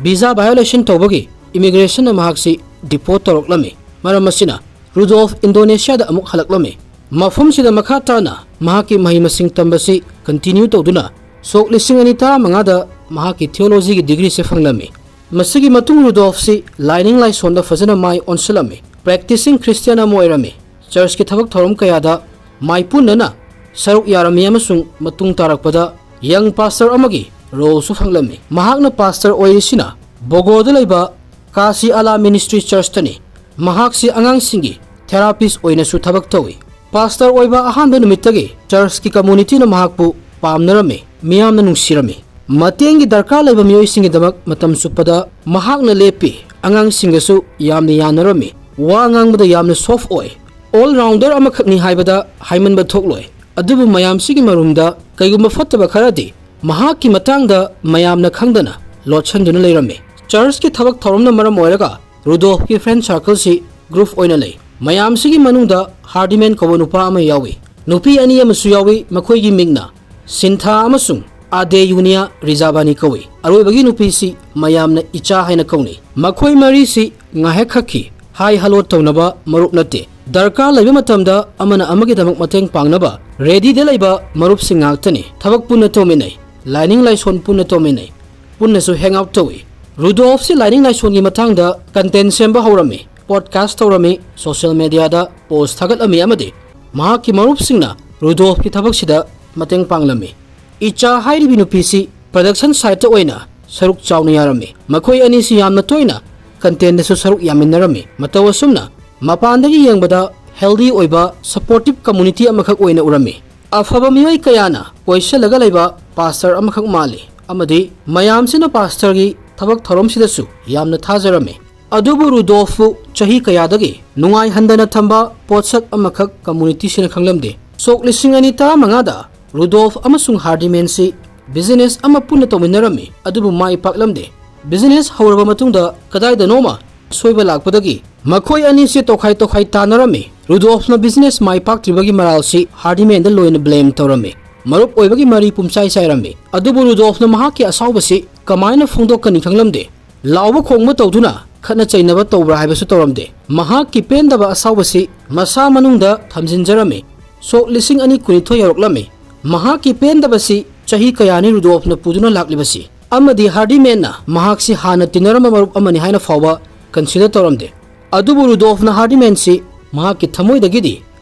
ꯚꯤꯖꯥ ꯚꯥꯏꯑꯣꯂꯦꯁꯟ ꯇꯧꯕꯒꯤ ꯏꯃꯤꯒ꯭ꯔꯦꯁꯟꯅ ꯃꯍꯥꯛꯁꯤ ꯗꯤꯄꯣꯔꯠ ꯇꯧꯔꯛꯂꯝꯃꯤ꯫ ꯃꯔꯝ ꯑꯁꯤꯅ ꯔꯨꯗꯣꯜꯐ ꯏꯟꯗꯣꯅꯦꯁꯤꯌꯥꯗ ꯑꯃꯨꯛ ꯍꯜꯂꯛꯂꯝꯃꯤ꯫ ꯃꯐꯝꯁꯤꯗ ꯃꯈꯥ ꯇꯥꯅ ꯃꯍꯥꯛꯀꯤ ꯃꯍꯩ ꯃꯁꯤꯡ ꯇꯝꯕꯁꯤ ꯀꯟꯇꯤꯅ꯭ꯌꯨ ꯇꯧꯗꯨꯅ ꯁꯣꯛ ꯂꯤꯁꯤꯡ ꯑꯅꯤ ꯇꯔꯥꯃꯉꯥꯗ ꯃꯍꯥꯛꯀꯤ ꯊꯤꯑꯣꯂꯣꯖꯤꯒꯤ ꯗꯤꯒ꯭ꯔꯤꯁꯦ ꯐꯪꯂꯝꯃꯤ꯫ ꯃꯁꯤꯒꯤ ꯃꯇꯨꯡ ꯔꯨꯗꯣꯜꯐꯁꯤ ꯂꯥꯏꯅꯤꯡ ꯂꯥꯏꯁꯣꯟꯗ ꯐꯖꯅ ꯃꯥꯏ ꯑꯣꯟꯁꯤꯜꯂꯝꯃꯤ꯫ ꯄ꯭ꯔꯦꯛꯇꯤꯁꯤꯡ ꯈ꯭ꯔꯤꯁꯇꯤꯌꯥꯟ ꯑꯃ ꯑꯣꯏꯔꯝꯃꯤ꯫ ꯆꯔꯆꯀꯤ ꯊꯕꯛ ꯊꯧꯔꯝ ꯀꯌꯥꯗ ꯃꯥꯏꯄꯨꯅꯅ ꯁꯔꯨꯛ ꯌꯥꯔꯝꯃꯤ ꯑꯃꯁꯨꯡ ꯃꯇꯨꯡ ꯇꯥꯔꯛꯄꯗ ꯌꯪ ꯄꯥꯁꯇꯔ ꯑꯃꯒꯤ ꯔꯣꯜꯁꯨ ꯐꯪꯂꯝꯃꯤ꯫ ꯃꯍꯥꯛꯅ ꯄꯥꯁꯇꯔ ꯑꯣꯏꯔꯤꯁꯤꯅ ꯕꯣꯒꯣꯗ ꯂꯩꯕ ꯀꯥꯁꯤ ꯑꯂꯥ ꯃꯤꯅꯤꯁꯇ꯭ꯔꯤ ꯆꯔꯆꯇꯅꯤ꯫ ꯃꯍꯥꯛꯁꯤ ꯑꯉꯥꯡꯁꯤꯡꯒꯤ ꯊꯦꯔꯥꯄꯤꯁ ꯑꯣꯏꯅꯁꯨ ꯊꯕꯛ ꯇꯧꯏ꯫ ꯄꯥꯁꯇꯔ ꯑꯣꯏꯕ ꯑꯍꯥꯟꯕ ꯅꯨꯃꯤꯠꯇꯒꯤ ꯆꯔꯆꯀꯤ ꯀꯝꯃꯨꯅꯤꯇꯤꯅ ꯃꯍꯥꯛꯄꯨ ꯄꯥꯝꯅꯔꯝꯃꯤ, ꯃꯤꯌꯥꯝꯅ ꯅꯨꯡꯁꯤꯔꯝꯃꯤ꯫ ꯃꯇꯦꯡꯒꯤ ꯗꯔꯀꯥꯔ ꯂꯩꯕ ꯃꯤꯑꯣꯏꯁꯤꯡꯒꯤꯗꯃꯛ ꯃꯇꯝ ꯆꯨꯞꯄꯗ ꯃꯍꯥꯛꯅ ꯂꯦꯞꯄꯤ꯫ ꯑꯉꯥꯡꯁꯤꯡꯒꯁꯨ ꯌꯥꯝꯅ ꯌꯥꯅꯔꯝꯃꯤ꯫ ꯋꯥ ꯉꯥꯡꯕꯗ ꯌꯥꯝꯅ ꯁꯣꯐ ꯑꯣꯏ꯫ ꯑꯣꯜ ꯔꯥꯎꯟꯗꯔ ꯑꯃꯈꯛꯅꯤ ꯍꯥꯏꯕꯗ ꯍꯥꯏꯃꯟꯕ ꯊꯣꯛꯂꯣꯏ꯫ ꯑꯗꯨꯕꯨ ꯃꯌꯥꯝꯁꯤꯒꯤ ꯃꯔꯨꯝꯗ ꯀꯩꯒꯨꯝꯕ ꯐꯠꯇꯕ ꯈꯔꯗꯤ ꯃꯍꯥꯛꯀꯤ ꯃꯇꯥꯡꯗ ꯃꯌꯥꯝꯅ ꯈꯪꯗꯅ ꯂꯣꯠꯁꯟꯗꯨꯅ ꯂꯩꯔꯝꯃꯤ꯫ ꯆꯔꯆꯀꯤ ꯊꯕꯛ ꯊꯧꯔꯝꯅ ꯃꯔꯝ ꯑꯣꯏꯔꯒ ꯔꯨꯗꯣꯜꯐꯀꯤ ꯐ꯭ꯔꯦꯟ ꯁꯥꯔꯀꯜꯁꯤ ꯒ꯭ꯔꯨꯞ ꯑꯣꯏꯅ ꯂꯩ꯫ ꯃꯌꯥꯝꯁꯤꯒꯤ ꯃꯅꯨꯡꯗ ꯍꯥꯔꯗꯤꯃꯦꯟ ꯀꯧꯕ ꯅꯨꯄꯥ ꯑꯃ ꯌꯥꯎꯏ꯫ ꯅꯨꯄꯤ ꯑꯅꯤ ꯑꯃꯁꯨ ꯌꯥꯎꯏ, ꯃꯈꯣꯏꯒꯤ ꯃꯤꯡꯅ ꯁꯤꯟꯊꯥ ꯑꯃꯁꯨꯡ ꯑꯥꯗꯦ ꯌꯨꯅꯤꯌꯥ ꯔꯤꯖꯥꯕꯥꯅꯤ ꯀꯧꯏ꯫ ꯑꯔꯣꯏꯕꯒꯤ ꯅꯨꯄꯤꯁꯤ ꯃꯌꯥꯝꯅ ꯏꯆꯥ ꯍꯥꯏꯅ ꯀꯧꯅꯩ꯫ ꯃꯈꯣꯏ ꯃꯔꯤꯁꯤ ꯉꯥꯏꯍꯥꯛꯈꯛꯀꯤ ꯍꯥꯏ ꯍꯜꯂꯣ ꯇꯧꯅꯕ ꯃꯔꯨꯞ ꯅꯠꯇꯦ꯫ ꯗꯔꯀꯥꯔ ꯂꯩꯕ ꯃꯇꯝꯗ ꯑꯃꯅ ꯑꯃꯒꯤꯗꯃꯛ ꯃꯇꯦꯡ ꯄꯥꯡꯅꯕ ꯔꯦꯗꯤꯗ ꯂꯩꯕ ꯃꯔꯨꯞꯁꯤꯡ ꯉꯥꯛꯇꯅꯤ꯫ ꯊꯕꯛ ꯄꯨꯟꯅ ꯇꯧꯃꯤꯟꯅꯩ, ꯂꯥꯏꯅꯤꯡ ꯂꯥꯏꯁꯣꯟ ꯄꯨꯟꯅ ꯇꯧꯃꯤꯟꯅꯩ, ꯄꯨꯟꯅꯁꯨ ꯍꯦꯡ ꯑꯥꯎꯠ ꯇꯧꯏ꯫ ꯔꯨꯗꯣꯜꯐꯁꯤ ꯂꯥꯏꯅꯤꯡ ꯂꯥꯏꯁꯣꯟꯒꯤ ꯃꯇꯥꯡꯗ ꯀꯟꯇꯦꯟ ꯁꯦꯝꯕ ꯍꯧꯔꯝꯃꯤ, ꯄꯣꯗꯀꯥꯁ ꯇꯧꯔꯝꯃꯤ, ꯁꯣꯁꯤꯌꯦꯜ ꯃꯦꯗꯤꯌꯥꯗ ꯄꯣꯁ ꯊꯥꯒꯠꯂꯝꯃꯤ ꯑꯃꯗꯤ ꯃꯍꯥꯛꯀꯤ ꯃꯔꯨꯞꯁꯤꯡꯅ ꯔꯨꯗꯣꯜꯐꯀꯤ ꯊꯕꯛꯁꯤꯗ ꯃꯇꯦꯡ ꯄꯥꯡꯂꯝꯃꯤ꯫ ꯏꯆꯥ ꯍꯥꯏꯔꯤꯕꯤ ꯅꯨꯄꯤꯁꯤ ꯄ꯭ꯔꯗꯛꯁꯟ ꯁꯥꯏꯠꯇ ꯑꯣꯏꯅ ꯁꯔꯨꯛ ꯆꯥꯎꯅ ꯌꯥꯔꯝꯃꯤ꯫ ꯃꯈꯣꯏ ꯑꯅꯤꯁꯤ ꯌꯥꯝꯅ ꯇꯣꯏꯅ ꯀꯟꯇꯦꯟꯗꯁꯨ ꯁꯔꯨꯛ ꯌꯥꯃꯤꯟꯅꯔꯝꯃꯤ꯫ ꯃꯇꯧ ꯑꯁꯨꯝꯅ ꯃꯄꯥꯟꯗꯒꯤ ꯌꯦꯡꯕꯗ ꯍꯦꯜꯗꯤ ꯑꯣꯏꯕ ꯁꯄꯣꯔꯇꯤꯞ ꯀꯝꯃꯨꯅꯤꯇꯤ ꯑꯃꯈꯛ ꯑꯣꯏꯅ ꯎꯔꯝꯃꯤ꯫ ꯑꯐꯕ ꯃꯤꯑꯣꯏ ꯀꯌꯥꯅ ꯀꯣꯏꯁꯤꯜꯂꯒ ꯂꯩꯕ ꯄꯥꯁꯇꯔ ꯑꯃꯈꯛ ꯃꯥꯜꯂꯤ ꯑꯃꯗꯤ ꯃꯌꯥꯝꯁꯤꯅ ꯄꯥꯁꯇꯔꯒꯤ ꯊꯕꯛ ꯊꯧꯔꯝꯁꯤꯗꯁꯨ ꯌꯥꯝꯅ ꯊꯥꯖꯔꯝꯃꯤ꯫ ꯑꯗꯨꯕꯨ ꯔꯨꯗꯣꯜꯐꯄꯨ ꯆꯍꯤ ꯀꯌꯥꯗꯒꯤ ꯅꯨꯡꯉꯥꯏꯍꯟꯗꯅ ꯊꯝꯕ ꯄꯣꯠꯁꯛ ꯑꯃꯈꯛ ꯀꯝꯃꯨꯅꯤꯇꯤꯁꯤꯅ ꯈꯪꯂꯝꯗꯦ꯫ ꯁꯣꯛ ꯂꯤꯁꯤꯡ ꯑꯅꯤ ꯇꯔꯥꯃꯉꯥꯗ ꯔꯨꯗꯣꯜꯐ ꯑꯃꯁꯨꯡ ꯍꯥꯔꯗꯤꯃꯦꯟꯁꯤ ꯕꯤꯖꯤꯅꯦꯁ ꯑꯃ ꯄꯨꯟꯅ ꯇꯧꯃꯤꯟꯅꯔꯝꯃꯤ, ꯑꯗꯨꯕꯨ ꯃꯥꯏ ꯄꯥꯛꯂꯝꯗꯦ꯫ ꯕꯤꯖꯤꯅꯦꯁ ꯍꯧꯔꯕ ꯃꯇꯨꯡꯗ ꯀꯗꯥꯏꯗꯅꯣꯃ ꯑꯁꯣꯏꯕ ꯂꯥꯛꯄꯗꯒꯤ ꯃꯈꯣꯏ ꯑꯅꯤꯁꯤ ꯇꯣꯈꯥꯏ ꯇꯣꯈꯥꯏ ꯇꯥꯟꯅꯔꯝꯃꯤ꯫ ꯔꯨꯗꯣꯜꯐꯅ ꯕꯤꯖꯤꯅꯦꯁ ꯃꯥꯏ ꯄꯥꯛꯇ꯭ꯔꯤꯕꯒꯤ ꯃꯔꯥꯜꯁꯤ ꯍꯥꯔꯗꯤꯃꯦꯟꯗ ꯂꯣꯏꯅ ꯕ꯭ꯂꯦꯝ ꯇꯧꯔꯝꯃꯤ꯫ ꯃꯔꯨꯞ ꯑꯣꯏꯕꯒꯤ ꯃꯔꯤ ꯄꯨꯝꯆꯥꯏ ꯆꯥꯏꯔꯝꯃꯤ꯫ ꯑꯗꯨꯕꯨ ꯔꯨꯗꯣꯜꯐꯅ ꯃꯍꯥꯛꯀꯤ ꯑꯁꯥꯎꯕꯁꯤ ꯀꯃꯥꯏꯅ ꯐꯣꯡꯗꯣꯛꯀꯅꯤ ꯈꯪꯂꯝꯗꯦ꯫ ꯂꯥꯎꯕ ꯈꯣꯡꯕ ꯇꯧꯗꯨꯅ ꯈꯠꯅ ꯆꯩꯅꯕ ꯇꯧꯕ꯭ꯔꯥ ꯍꯥꯏꯕꯁꯨ ꯇꯧꯔꯝꯗꯦ꯫ ꯃꯍꯥꯛꯀꯤ ꯄꯦꯟꯗꯕ ꯑꯁꯥꯎꯕꯁꯤ ꯃꯁꯥ ꯃꯅꯨꯡꯗ ꯊꯝꯖꯤꯟꯖꯔꯝꯃꯤ꯫ ꯁꯣꯛ ꯂꯤꯁꯤꯡ ꯑꯅꯤ ꯀꯨꯟꯅꯤꯊꯣꯏ ꯌꯧꯔꯛꯂꯝꯃꯤ꯫ ꯃꯍꯥꯛꯀꯤ ꯄꯦꯟꯗꯕꯁꯤ ꯆꯍꯤ ꯀꯌꯥꯅꯤ ꯔꯨꯗꯣꯜꯐꯅ ꯄꯨꯗꯨꯅ ꯂꯥꯛꯂꯤꯕꯁꯤ, ꯑꯃꯗꯤ ꯍꯥꯔꯗꯤꯃꯦꯟꯅ ꯃꯍꯥꯛꯁꯤ ꯍꯥꯟꯅ ꯇꯤꯟꯅꯔꯝꯕ ꯃꯔꯨꯞ ꯑꯃꯅꯤ ꯍꯥꯏꯅ ꯐꯥꯎꯕ ꯀꯟꯁꯤꯗꯔ ꯇꯧꯔꯝꯗꯦ꯫ ꯑꯗꯨꯕꯨ ꯔꯨꯗꯣꯜꯐꯅ ꯍꯥꯔꯗꯤꯃꯦꯟꯁꯤ ꯃꯍꯥꯛꯀꯤ ꯊꯃꯣꯏꯗꯒꯤꯗꯤ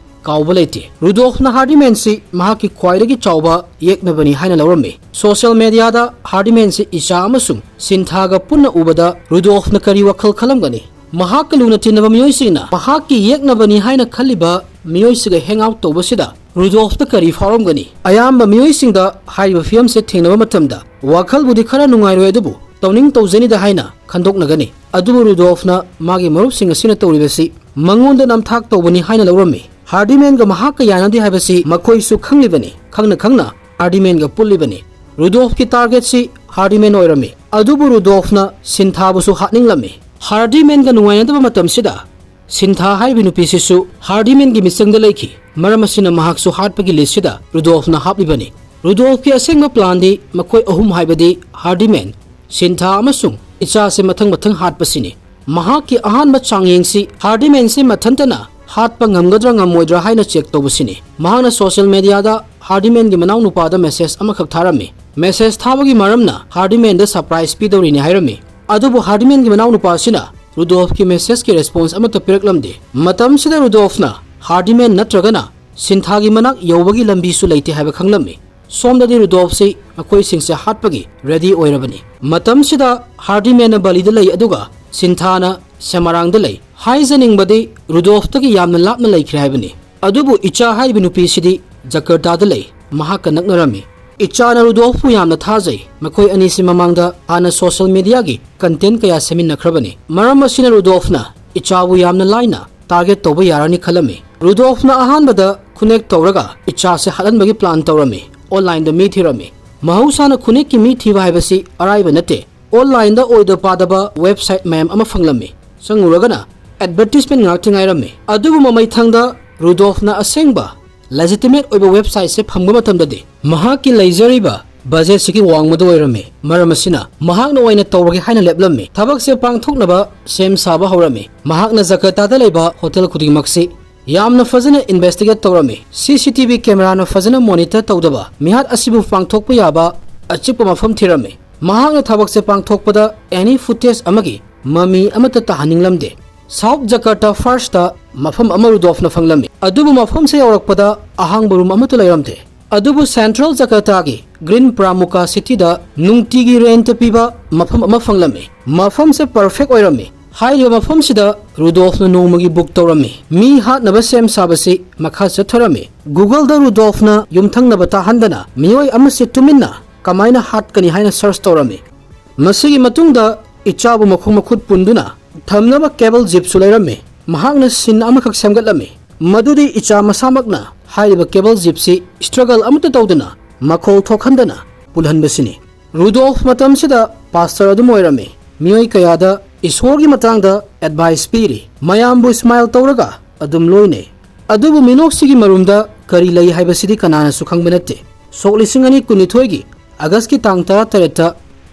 ꯀꯥꯎꯕ ꯂꯩꯇꯦ꯫ ꯔꯨꯗꯣꯜꯐꯅ ꯍꯥꯔꯗꯤꯃꯦꯟꯁꯤ ꯃꯍꯥꯛꯀꯤ ꯈ꯭ꯋꯥꯏꯗꯒꯤ ꯆꯥꯎꯕ ꯌꯦꯛꯅꯕꯅꯤ ꯍꯥꯏꯅ ꯂꯧꯔꯝꯃꯤ꯫ ꯁꯣꯁꯤꯌꯦꯜ ꯃꯦꯗꯤꯌꯥꯗ ꯍꯥꯔꯗꯤꯃꯦꯟꯁꯤ ꯏꯆꯥ ꯑꯃꯁꯨꯡ ꯁꯤꯟꯊꯥꯒ ꯄꯨꯟꯅ ꯎꯕꯗ ꯔꯨꯗꯣꯜꯐꯅ ꯀꯔꯤ ꯋꯥꯈꯜ ꯈꯜꯂꯝꯒꯅꯤ? ꯃꯍꯥꯛꯀ ꯂꯨꯅ ꯇꯤꯟꯅꯕ ꯃꯤꯑꯣꯏꯁꯤꯡꯅ ꯃꯍꯥꯛꯀꯤ ꯌꯦꯛꯅꯕꯅꯤ ꯍꯥꯏꯅ ꯈꯜꯂꯤꯕ ꯃꯤꯑꯣꯏꯁꯤꯒ ꯍꯦꯡ ꯑꯥꯎꯠ ꯇꯧꯕꯁꯤꯗ ꯔꯨꯗꯣꯜꯐꯇ ꯀꯔꯤ ꯐꯥꯎꯔꯝꯒꯅꯤ? ꯑꯌꯥꯝꯕ ꯃꯤꯑꯣꯏꯁꯤꯡꯗ ꯍꯥꯏꯔꯤꯕ ꯐꯤꯚꯝꯁꯦ ꯊꯦꯡꯅꯕ ꯃꯇꯝꯗ ꯋꯥꯈꯜꯕꯨꯗꯤ ꯈꯔ ꯅꯨꯡꯉꯥꯏꯔꯣꯏ, ꯑꯗꯨꯕꯨ ꯇꯧꯅꯤꯡ ꯇꯧꯖꯅꯤꯗ ꯍꯥꯏꯅ ꯈꯟꯗꯣꯛꯅꯒꯅꯤ꯫ ꯑꯗꯨꯕꯨ ꯔꯨꯗꯣꯜꯐꯅ ꯃꯥꯒꯤ ꯃꯔꯨꯞꯁꯤꯡ ꯑꯁꯤꯅ ꯇꯧꯔꯤꯕꯁꯤ ꯃꯉꯣꯟꯗ ꯅꯝꯊꯥꯛ ꯇꯧꯕꯅꯤ ꯍꯥꯏꯅ ꯂꯧꯔꯝꯃꯤ꯫ ꯍꯥꯔꯗꯤꯃꯦꯟꯒ ꯃꯍꯥꯛꯀ ꯌꯥꯅꯗꯦ ꯍꯥꯏꯕꯁꯤ ꯃꯈꯣꯏꯁꯨ ꯈꯪꯂꯤꯕꯅꯤ꯫ ꯈꯪꯅ ꯈꯪꯅ ꯍꯥꯔꯗꯤꯃꯦꯟꯒ ꯄꯨꯜꯂꯤꯕꯅꯤ꯫ ꯔꯨꯗꯣꯜꯐꯀꯤ ꯇꯥꯔꯒꯦꯠꯁꯤ ꯍꯥꯔꯗꯤꯃꯦꯟ ꯑꯣꯏꯔꯝꯃꯤ꯫ ꯑꯗꯨꯕꯨ ꯔꯨꯗꯣꯜꯐꯅ ꯁꯤꯟꯊꯥꯕꯨꯁꯨ ꯍꯥꯠꯅꯤꯡꯂꯝꯃꯤ꯫ ꯍꯥꯔꯗꯤꯃꯦꯟꯒ ꯅꯨꯡꯉꯥꯏꯅꯗꯕ ꯃꯇꯝꯁꯤꯗ ꯁꯤꯟꯊꯥ ꯍꯥꯏꯔꯤꯕ ꯅꯨꯄꯤꯁꯤꯁꯨ ꯍꯥꯔꯗꯤꯃꯦꯟꯒꯤ ꯃꯤꯆꯪꯗ ꯂꯩꯈꯤ꯫ ꯃꯔꯝ ꯑꯁꯤꯅ ꯃꯍꯥꯛꯁꯨ ꯍꯥꯠꯄꯒꯤ ꯂꯤꯁꯁꯤꯗ ꯔꯨꯗꯣꯜꯐꯅ ꯍꯥꯞꯂꯤꯕꯅꯤ꯫ ꯔꯨꯗꯣꯜꯐꯀꯤ ꯑꯁꯦꯡꯕ ꯄ꯭ꯂꯥꯟꯗꯤ ꯃꯈꯣꯏ ꯑꯍꯨꯝ, ꯍꯥꯏꯕꯗꯤ ꯍꯥꯔꯗꯤꯃꯦꯟ, ꯁꯤꯟꯊꯥ ꯑꯃꯁꯨꯡ ꯏꯆꯥꯁꯦ ꯃꯊꯪ ꯃꯊꯪ ꯍꯥꯠꯄꯁꯤꯅꯤ꯫ ꯃꯍꯥꯛꯀꯤ ꯑꯍꯥꯟꯕ ꯆꯥꯡꯌꯦꯡꯁꯤ ꯍꯥꯔꯗꯤꯃꯦꯟꯁꯤ ꯃꯊꯟꯇꯅ ꯍꯥꯠꯄ ꯉꯝꯒꯗ꯭ꯔꯥ ꯉꯝꯃꯣꯏꯗ꯭ꯔꯥ ꯍꯥꯏꯅ ꯆꯦꯛ ꯇꯧꯕꯁꯤꯅꯤ꯫ ꯃꯍꯥꯛꯅ ꯁꯣꯁꯤꯌꯦꯜ ꯃꯦꯗꯤꯌꯥꯗ ꯍꯥꯔꯗꯤꯃꯦꯟꯒꯤ ꯃꯅꯥꯎꯅꯨꯄꯥꯗ ꯃꯦꯁꯦꯖ ꯑꯃꯈꯛ ꯊꯥꯔꯝꯃꯤ꯫ ꯃꯦꯁꯦꯖ ꯊꯥꯕꯒꯤ ꯃꯔꯝꯅ ꯍꯥꯔꯗꯤꯃꯦꯟꯗ ꯁꯔꯄ꯭ꯔꯥꯏꯖ ꯄꯤꯗꯧꯔꯤꯅꯤ ꯍꯥꯏꯔꯝꯃꯤ꯫ ꯑꯗꯨꯕꯨ ꯍꯥꯔꯗꯤꯃꯦꯟꯒꯤ ꯃꯅꯥꯎꯅꯨꯄꯥ ꯑꯁꯤꯅ ꯔꯨꯗꯣꯜꯐꯀꯤ ꯃꯦꯁꯦꯖꯀꯤ ꯔꯦꯁꯄꯣꯟꯁ ꯑꯃꯠꯇ ꯄꯤꯔꯛꯂꯝꯗꯦ꯫ ꯃꯇꯝꯁꯤꯗ ꯔꯨꯗꯣꯜꯐꯅ ꯍꯥꯔꯗꯤꯃꯦꯟ ꯅꯠꯇ꯭ꯔꯒꯅ ꯁꯤꯟꯊꯥꯒꯤ ꯃꯅꯥꯛ ꯌꯧꯕꯒꯤ ꯂꯝꯕꯤꯁꯨ ꯂꯩꯇꯦ ꯍꯥꯏꯕ ꯈꯪꯂꯝꯃꯤ꯫ ꯁꯣꯝꯗꯗꯤ ꯔꯨꯗꯣꯜꯐꯁꯤ ꯃꯈꯣꯏꯁꯤꯡꯁꯦ ꯍꯥꯠꯄꯒꯤ ꯔꯦꯗꯤ ꯑꯣꯏꯔꯕꯅꯤ꯫ ꯃꯇꯝꯁꯤꯗ ꯍꯥꯔꯗꯤꯃꯦꯟꯅ ꯕꯂꯤꯗ ꯂꯩ, ꯑꯗꯨꯒ ꯁꯤꯟꯊꯥꯅ ꯁꯦꯃꯥꯔꯥꯡꯗ ꯂꯩ꯫ ꯍꯥꯏꯖꯅꯤꯡꯕꯗꯤ ꯔꯨꯗꯣꯜꯐꯇꯒꯤ ꯌꯥꯝꯅ ꯂꯥꯞꯅ ꯂꯩꯈ꯭ꯔꯦ ꯍꯥꯏꯕꯅꯤ꯫ ꯑꯗꯨꯕꯨ ꯏꯆꯥ ꯍꯥꯏꯔꯤꯕ ꯅꯨꯄꯤꯁꯤꯗꯤ ꯖꯀꯔꯇꯥꯗ ꯂꯩ, ꯃꯍꯥꯛꯀ ꯅꯛꯅꯔꯝꯃꯤ꯫ ꯏꯆꯥꯅ ꯔꯨꯗꯣꯜꯐꯄꯨ ꯌꯥꯝꯅ ꯊꯥꯖꯩ꯫ ꯃꯈꯣꯏ ꯑꯅꯤꯁꯤ ꯃꯃꯥꯡꯗ ꯍꯥꯟꯅ ꯁꯣꯁꯤꯌꯦꯜ ꯃꯦꯗꯤꯌꯥꯒꯤ ꯀꯟꯇꯦꯟ ꯀꯌꯥ ꯁꯦꯝꯃꯤꯟꯅꯈ꯭ꯔꯕꯅꯤ꯫ ꯃꯔꯝ ꯑꯁꯤꯅ ꯔꯨꯗꯣꯜꯐꯅ ꯏꯆꯥꯕꯨ ꯌꯥꯝꯅ ꯂꯥꯏꯅ ꯇꯥꯔꯒꯦꯠ ꯇꯧꯕ ꯌꯥꯔꯅꯤ ꯈꯜꯂꯝꯃꯤ꯫ ꯔꯨꯗꯣꯜꯐꯅ ꯑꯍꯥꯟꯕꯗ ꯀꯣꯅꯦꯛ ꯇꯧꯔꯒ ꯏꯆꯥꯁꯦ ꯍꯥꯠꯍꯟꯕꯒꯤ ꯄ꯭ꯂꯥꯟ ꯇꯧꯔꯝꯃꯤ꯫ ꯑꯣꯟꯂꯥꯏꯟꯗ ꯃꯤ ꯊꯤꯔꯝꯃꯤ꯫ ꯃꯍꯧꯁꯥꯅ ꯈꯨꯅꯦꯛꯀꯤ ꯃꯤ ꯊꯤꯕ ꯍꯥꯏꯕꯁꯤ ꯑꯔꯥꯏꯕ ꯅꯠꯇꯦ꯫ Online-ꯗ ꯑꯣꯏꯗ ꯄꯥꯗꯕ website ꯃꯌꯥꯝ ꯑꯃ ꯐꯪꯂꯝꯃꯤ꯫ ꯆꯪꯉꯨꯔꯒꯅ advertisement ꯉꯥꯛꯇ ꯉꯥꯏꯔꯝꯃꯤ꯫ ꯑꯗꯨꯕꯨ ꯃꯃꯩꯊꯪꯗ ꯔꯨꯗꯣꯜꯐꯅ ꯑꯁꯦꯡꯕ legitimate ꯑꯣꯏꯕ website-ꯁꯦ ꯐꯪꯕ ꯃꯇꯝꯗꯗꯤ ꯃꯍꯥꯛꯀꯤ ꯂꯩꯖꯔꯤꯕ budget-ꯁꯤꯒꯤ ꯋꯥꯡꯃꯗ ꯑꯣꯏꯔꯝꯃꯤ꯫ ꯃꯔꯝ ꯑꯁꯤꯅ ꯃꯍꯥꯛꯅ ꯑꯣꯏꯅ ꯇꯧꯔꯒꯦ ꯍꯥꯏꯅ ꯂꯦꯞꯂꯝꯃꯤ꯫ ꯊꯕꯛꯁꯦ ꯄꯥꯡꯊꯣꯛꯅꯕ ꯁꯦꯝ ꯁꯥꯕ ꯍꯧꯔꯝꯃꯤ꯫ ꯃꯍꯥꯛꯅ ꯖꯀꯔꯇꯥꯗ ꯂꯩꯕ hotel ꯈꯨꯗꯤꯡꯃꯛꯁꯤ ꯌꯥꯝꯅ ꯐꯖꯅ investigate ꯇꯧꯔꯝꯃꯤ꯫ C C T V camera-ꯅ ꯐꯖꯅ monitor ꯇꯧꯗꯕ ꯃꯤꯍꯥꯠ ꯑꯁꯤꯕꯨ ꯄꯥꯡꯊꯣꯛꯄ ꯌꯥꯕ ꯑꯆꯤꯛꯄ ꯃꯐꯝ ꯊꯤꯔꯝꯃꯤ꯫ ꯃꯍꯥꯛꯅ ꯊꯕꯛꯁꯦ ꯄꯥꯡꯊꯣꯛꯄꯗ any footage ꯑꯃꯒꯤ ꯃꯃꯤ ꯑꯃꯠꯇ ꯇꯥꯍꯟꯅꯤꯡꯂꯝꯗꯦ꯫ South Jakarta First-ꯇ ꯃꯐꯝ ꯑꯃ ꯔꯨꯗꯣꯜꯐꯅ ꯐꯪꯂꯝꯃꯤ, ꯑꯗꯨꯕꯨ ꯃꯐꯝꯁꯦ ꯌꯧꯔꯛꯄꯗ ꯑꯍꯥꯡꯕ room ꯑꯃꯠꯇ ꯂꯩꯔꯝꯗꯦ꯫ ꯑꯗꯨꯕꯨ Central Jakarta-ꯒꯤ Green Pramuka City-ꯗ ꯅꯨꯡꯇꯤꯒꯤ rent ꯄꯤꯕ ꯃꯐꯝ ꯑꯃ ꯐꯪꯂꯝꯃꯤ꯫ ꯃꯐꯝꯁꯦ perfect ꯑꯣꯏꯔꯝꯃꯤ꯫ ꯍꯥꯏꯔꯤꯕ ꯃꯐꯝꯁꯤꯗ ꯔꯨꯗꯣꯜꯐꯅ ꯅꯣꯡꯃꯒꯤ book ꯇꯧꯔꯝꯃꯤ꯫ ꯃꯤ ꯍꯥꯠꯅꯕ ꯁꯦꯝ ꯁꯥꯕꯁꯤ ꯃꯈꯥ ꯆꯠꯊꯔꯝꯃꯤ꯫ Google-ꯗ ꯔꯨꯗꯣꯜꯐꯅ ꯌꯨꯝꯊꯪꯅꯕ ꯇꯥꯍꯟꯗꯅ ꯃꯤꯑꯣꯏ ꯑꯃꯁꯤ ꯇꯨꯃꯤꯟꯅ ꯀꯃꯥꯏꯅ ꯍꯥꯠꯀꯅꯤ ꯍꯥꯏꯅ search ꯇꯧꯔꯝꯃꯤ꯫ ꯃꯁꯤꯒꯤ ꯃꯇꯨꯡꯗ ꯏꯆꯥꯕꯨ ꯃꯈꯣꯡ ꯃꯈꯨꯠ ꯄꯨꯟꯗꯨꯅ ꯊꯝꯅꯕ cable zip-ꯁꯨ ꯂꯩꯔꯝꯃꯤ꯫ ꯃꯍꯥꯛꯅ scene ꯑꯃꯈꯛ ꯁꯦꯝꯒꯠꯂꯝꯃꯤ, ꯃꯗꯨꯗꯤ ꯏꯆꯥ ꯃꯁꯥꯃꯛꯅ ꯍꯥꯏꯔꯤꯕ cable zip-ꯁꯤ struggle ꯑꯃꯠꯇ ꯇꯧꯗꯅ ꯃꯈꯣꯜ ꯊꯣꯛꯍꯟꯗꯅ ꯄꯨꯜꯍꯟꯕꯁꯤꯅꯤ꯫ ꯔꯨꯗꯣꯜꯐ ꯃꯇꯝꯁꯤꯗ pastor ꯑꯗꯨꯝ ꯑꯣꯏꯔꯝꯃꯤ꯫ ꯃꯤꯑꯣꯏ ꯀꯌꯥꯗ ꯏꯁꯣꯔꯒꯤ ꯃꯇꯥꯡꯗ advice ꯄꯤꯔꯤ꯫ ꯃꯌꯥꯝꯕꯨ smile ꯇꯧꯔꯒ ꯑꯗꯨꯝ ꯂꯣꯏꯅꯩ꯫ ꯑꯗꯨꯕꯨ ꯃꯤꯅꯣꯛꯁꯤꯒꯤ ꯃꯔꯨꯝꯗ ꯀꯔꯤ ꯂꯩ ꯍꯥꯏꯕꯁꯤꯗꯤ ꯀꯅꯥꯅꯁꯨ ꯈꯪꯕ ꯅꯠꯇꯦ꯫ ꯁꯣꯛ ꯂꯤꯁꯤꯡ ꯑꯅꯤ ꯀꯨꯟꯅꯤꯊꯣꯏꯒꯤ August-ꯀꯤ ꯇꯥꯡ ꯇꯔꯥꯇꯔꯦꯠꯇ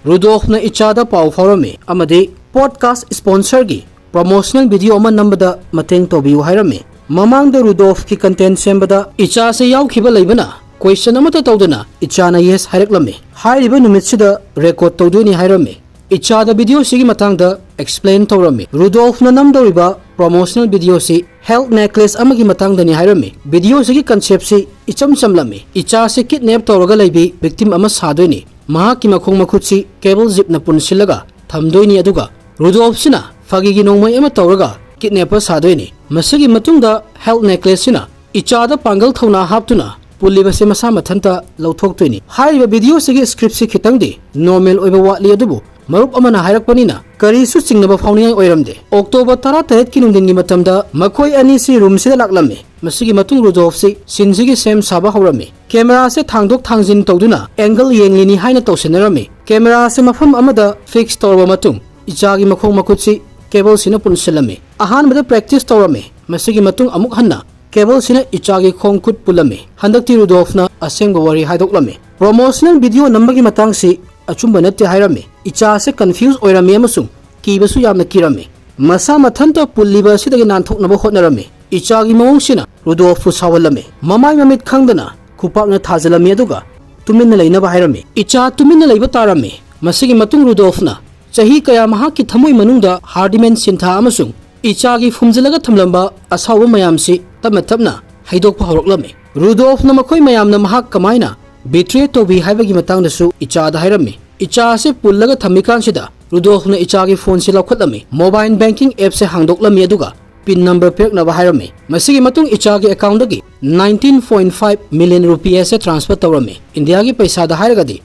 ꯔꯨꯗꯣꯜꯐꯅ ꯏꯆꯥꯗ ꯄꯥꯎ ꯐꯥꯎꯔꯝꯃꯤ ꯑꯃꯗꯤ podcast sponsor-ꯒꯤ promotional video ꯑꯃ ꯅꯝꯕꯗ ꯃꯇꯦꯡ ꯇꯧꯕꯤꯌꯨ ꯍꯥꯏꯔꯝꯃꯤ꯫ ꯃꯃꯥꯡꯗ ꯔꯨꯗꯣꯜꯐꯀꯤ content ꯁꯦꯝꯕꯗ ꯏꯆꯥꯁꯦ ꯌꯥꯎꯈꯤꯕ ꯂꯩꯕꯅ question ꯑꯃꯠꯇ ꯇꯧꯗꯅ ꯏꯆꯥꯅ yes ꯍꯥꯏꯔꯛꯂꯝꯃꯤ꯫ ꯍꯥꯏꯔꯤꯕ ꯅꯨꯃꯤꯠꯁꯤꯗ record ꯇꯧꯗꯣꯏꯅꯤ ꯍꯥꯏꯔꯝꯃꯤ꯫ ꯏꯆꯥꯗ video-ꯁꯤꯒꯤ ꯃꯇꯥꯡꯗ explain ꯇꯧꯔꯝꯃꯤ꯫ ꯔꯨꯗꯣꯜꯐꯅ ꯅꯝꯗꯧꯔꯤꯕ promotional video-ꯁꯤ health necklace ꯑꯃꯒꯤ ꯃꯇꯥꯡꯗꯅꯤ ꯍꯥꯏꯔꯝꯃꯤ꯫ Video-ꯁꯤꯒꯤ concept-ꯁꯤ ꯏꯆꯝ ꯆꯝꯂꯝꯃꯤ꯫ ꯏꯆꯥꯁꯤ kidnap ꯇꯧꯔꯒ ꯂꯩꯕꯤ victim ꯑꯃ ꯁꯥꯗꯣꯏꯅꯤ꯫ ꯃꯍꯥꯛꯀꯤ ꯃꯈꯣꯡ ꯃꯈꯨꯠꯁꯤ cable zip-ꯅ ꯄꯨꯟꯁꯤꯜꯂꯒ ꯊꯝꯗꯣꯏꯅꯤ, ꯑꯗꯨꯒ ꯔꯨꯗꯣꯜꯐꯁꯤꯅ ꯐꯥꯒꯤꯒꯤ ꯅꯣꯡꯃꯩ ꯑꯃ ꯇꯧꯔꯒ kidnapper ꯁꯥꯗꯣꯏꯅꯤ꯫ ꯃꯁꯤꯒꯤ ꯃꯇꯨꯡꯗ health necklace-ꯁꯤꯅ ꯏꯆꯥꯗ ꯄꯥꯡꯒꯜ ꯊꯧꯅꯥ ꯍꯥꯞꯇꯨꯅ ꯄꯨꯜꯂꯤꯕꯁꯦ ꯃꯁꯥ ꯃꯊꯟꯇ ꯂꯧꯊꯣꯛꯇꯣꯏꯅꯤ꯫ ꯍꯥꯏꯔꯤꯕ video-ꯁꯤꯒꯤ script-ꯁꯤ ꯈꯤꯇꯪꯗꯤ normal ꯑꯣꯏꯕ ꯋꯥꯠꯂꯤ, ꯑꯗꯨꯕꯨ ꯃꯔꯨꯞ ꯑꯃꯅ ꯍꯥꯏꯔꯛꯄꯅꯤꯅ ꯀꯔꯤꯁꯨ ꯆꯤꯡꯅꯕ ꯐꯥꯎꯅꯤꯡꯉꯥꯏ ꯑꯣꯏꯔꯝꯗꯦ꯫ October ꯇꯔꯥꯇꯔꯦꯠꯀꯤ ꯅꯨꯡꯊꯤꯟꯒꯤ ꯃꯇꯝꯗ ꯃꯈꯣꯏ ꯑꯅꯤꯁꯤ room-ꯁꯤꯗ ꯂꯥꯛꯂꯝꯃꯤ꯫ ꯃꯁꯤꯒꯤ ꯃꯇꯨꯡ ꯔꯨꯗꯣꯜꯐꯁꯤ ꯁꯤꯟꯁꯤꯒꯤ ꯁꯦꯝ ꯁꯥꯕ ꯍꯧꯔꯝꯃꯤ꯫ ꯀꯦꯃꯦꯔꯥꯁꯦ ꯊꯥꯡꯗꯣꯛ ꯊꯥꯡꯖꯤꯟ ꯇꯧꯗꯨꯅ ꯑꯦꯡꯒꯜ ꯌꯦꯡꯂꯤꯅꯤ ꯍꯥꯏꯅ ꯇꯧꯁꯤꯟꯅꯔꯝꯃꯤ꯫ ꯀꯦꯃꯦꯔꯥꯁꯦ ꯃꯐꯝ ꯑꯃꯗ ꯐꯤꯛꯁ ꯇꯧꯔꯕ ꯃꯇꯨꯡ ꯏꯆꯥꯒꯤ ꯃꯈꯣꯡ ꯃꯈꯨꯠꯁꯤ ꯀꯦꯕꯜꯁꯤꯅ ꯄꯨꯟꯁꯤꯜꯂꯝꯃꯤ꯫ ꯑꯍꯥꯟꯕꯗ ꯄ꯭ꯔꯦꯛꯇꯤꯁ ꯇꯧꯔꯝꯃꯤ꯫ ꯃꯁꯤꯒꯤ ꯃꯇꯨꯡ ꯑꯃꯨꯛ ꯍꯟꯅ ꯀꯦꯕꯜꯁꯤꯅ ꯏꯆꯥꯒꯤ ꯈꯣꯡ ꯈꯨꯠ ꯄꯨꯜꯂꯝꯃꯤ꯫ ꯍꯟꯗꯛꯇꯤ ꯔꯨꯗꯣꯜꯐꯅ ꯑꯁꯦꯡꯕ ꯋꯥꯔꯤ ꯍꯥꯏꯗꯣꯛꯂꯝꯃꯤ꯫ ꯄ꯭ꯔꯣꯃꯣꯁꯅꯦꯜ ꯚꯤꯗꯤꯑꯣ ꯅꯝꯕꯒꯤ ꯃꯇꯥꯡꯁꯤ ꯑꯆꯨꯝꯕ ꯅꯠꯇꯦ ꯍꯥꯏꯔꯝꯃꯤ꯫ ꯏꯆꯥꯁꯦ ꯀꯟꯐ꯭ꯌꯨꯁ ꯑꯣꯏꯔꯝꯃꯤ ꯑꯃꯁꯨꯡ ꯀꯤꯕꯁꯨ ꯌꯥꯝꯅ ꯀꯤꯔꯝꯃꯤ꯫ ꯃꯁꯥ ꯃꯊꯟꯇ ꯄꯨꯜꯂꯤꯕ ꯑꯁꯤꯗꯒꯤ ꯅꯥꯟꯊꯣꯛꯅꯕ ꯍꯣꯠꯅꯔꯝꯃꯤ꯫ ꯏꯆꯥꯒꯤ ꯃꯑꯣꯡꯁꯤꯅ ꯔꯨꯗꯣꯜꯐꯄꯨ ꯁꯥꯎꯍꯜꯂꯝꯃꯤ꯫ ꯃꯃꯥꯏ ꯃꯃꯤꯠ ꯈꯪꯗꯅ ꯈꯨꯄꯥꯛꯅ ꯊꯥꯖꯤꯜꯂꯝꯃꯤ ꯑꯗꯨꯒ ꯇꯨꯃꯤꯟꯅ ꯂꯩꯅꯕ ꯍꯥꯏꯔꯝꯃꯤ꯫ ꯏꯆꯥ ꯇꯨꯃꯤꯟꯅ ꯂꯩꯕ ꯇꯥꯔꯝꯃꯤ꯫ ꯃꯁꯤꯒꯤ ꯃꯇꯨꯡ ꯔꯨꯗꯣꯜꯐꯅ ꯆꯍꯤ ꯀꯌꯥ ꯃꯍꯥꯛꯀꯤ ꯊꯃꯣꯏ ꯃꯅꯨꯡꯗ ꯍꯥꯔꯗꯤꯃꯦꯟ ꯁꯤꯟꯊꯥ ꯑꯃꯁꯨꯡ ꯏꯆꯥꯒꯤ ꯐꯨꯝꯖꯤꯜꯂꯒ ꯊꯝꯂꯝꯕ ꯑꯁꯥꯎꯕ ꯃꯌꯥꯝꯁꯤ ꯇꯞꯅ ꯇꯞꯅ ꯍꯩꯗꯣꯛꯄ ꯍꯧꯔꯛꯂꯝꯃꯤ꯫ ꯔꯨꯗꯣꯜꯐꯅ ꯃꯈꯣꯏ ꯃꯌꯥꯝꯅ ꯃꯍꯥꯛ ꯀꯃꯥꯏꯅ ꯕꯤꯇ꯭ꯔꯦ ꯇꯧꯕꯤ ꯍꯥꯏꯕꯒꯤ ꯃꯇꯥꯡꯗꯁꯨ ꯏꯆꯥꯗ ꯍꯥꯏꯔꯝꯃꯤ꯫ ꯏꯆꯥ ꯑꯁꯤ ꯄꯨꯜꯂꯒ ꯊꯝꯃꯤꯀꯥꯟꯁꯤꯗ ꯔꯨꯗꯣꯜꯐꯅ ꯏꯆꯥꯒꯤ ꯐꯣꯟꯁꯤ ꯂꯧꯈꯠꯂꯝꯃꯤ꯫ ꯃꯣꯕꯥꯏꯜ ꯕꯦꯡꯀꯤꯡ ꯑꯦꯞꯁꯦ ꯍꯥꯡꯗꯣꯛꯂꯝꯃꯤ ꯑꯗꯨꯒ ꯄꯤꯟ ꯅꯝꯕꯔ ꯄꯤꯔꯛꯅꯕ ꯍꯥꯏꯔꯝꯃꯤ꯫ ꯃꯁꯤꯒꯤ ꯃꯇꯨꯡ ꯏꯆꯥꯒꯤ ꯑꯦꯀꯥꯎꯟꯗꯒꯤ ꯅꯥꯏꯟꯇꯤꯟ ꯄꯣꯏꯟ ꯐꯥꯏꯚ ꯃꯤꯂꯤꯌꯟ ꯔꯨꯄꯤꯌꯥꯁꯦ ꯇ꯭ꯔꯥꯟꯁꯐꯔ ꯇꯧꯔꯝꯃꯤ꯫ ꯏꯟꯗꯤꯌꯥꯒꯤ ꯄꯩꯁꯥꯗ ꯍꯥꯏꯔꯒꯗꯤ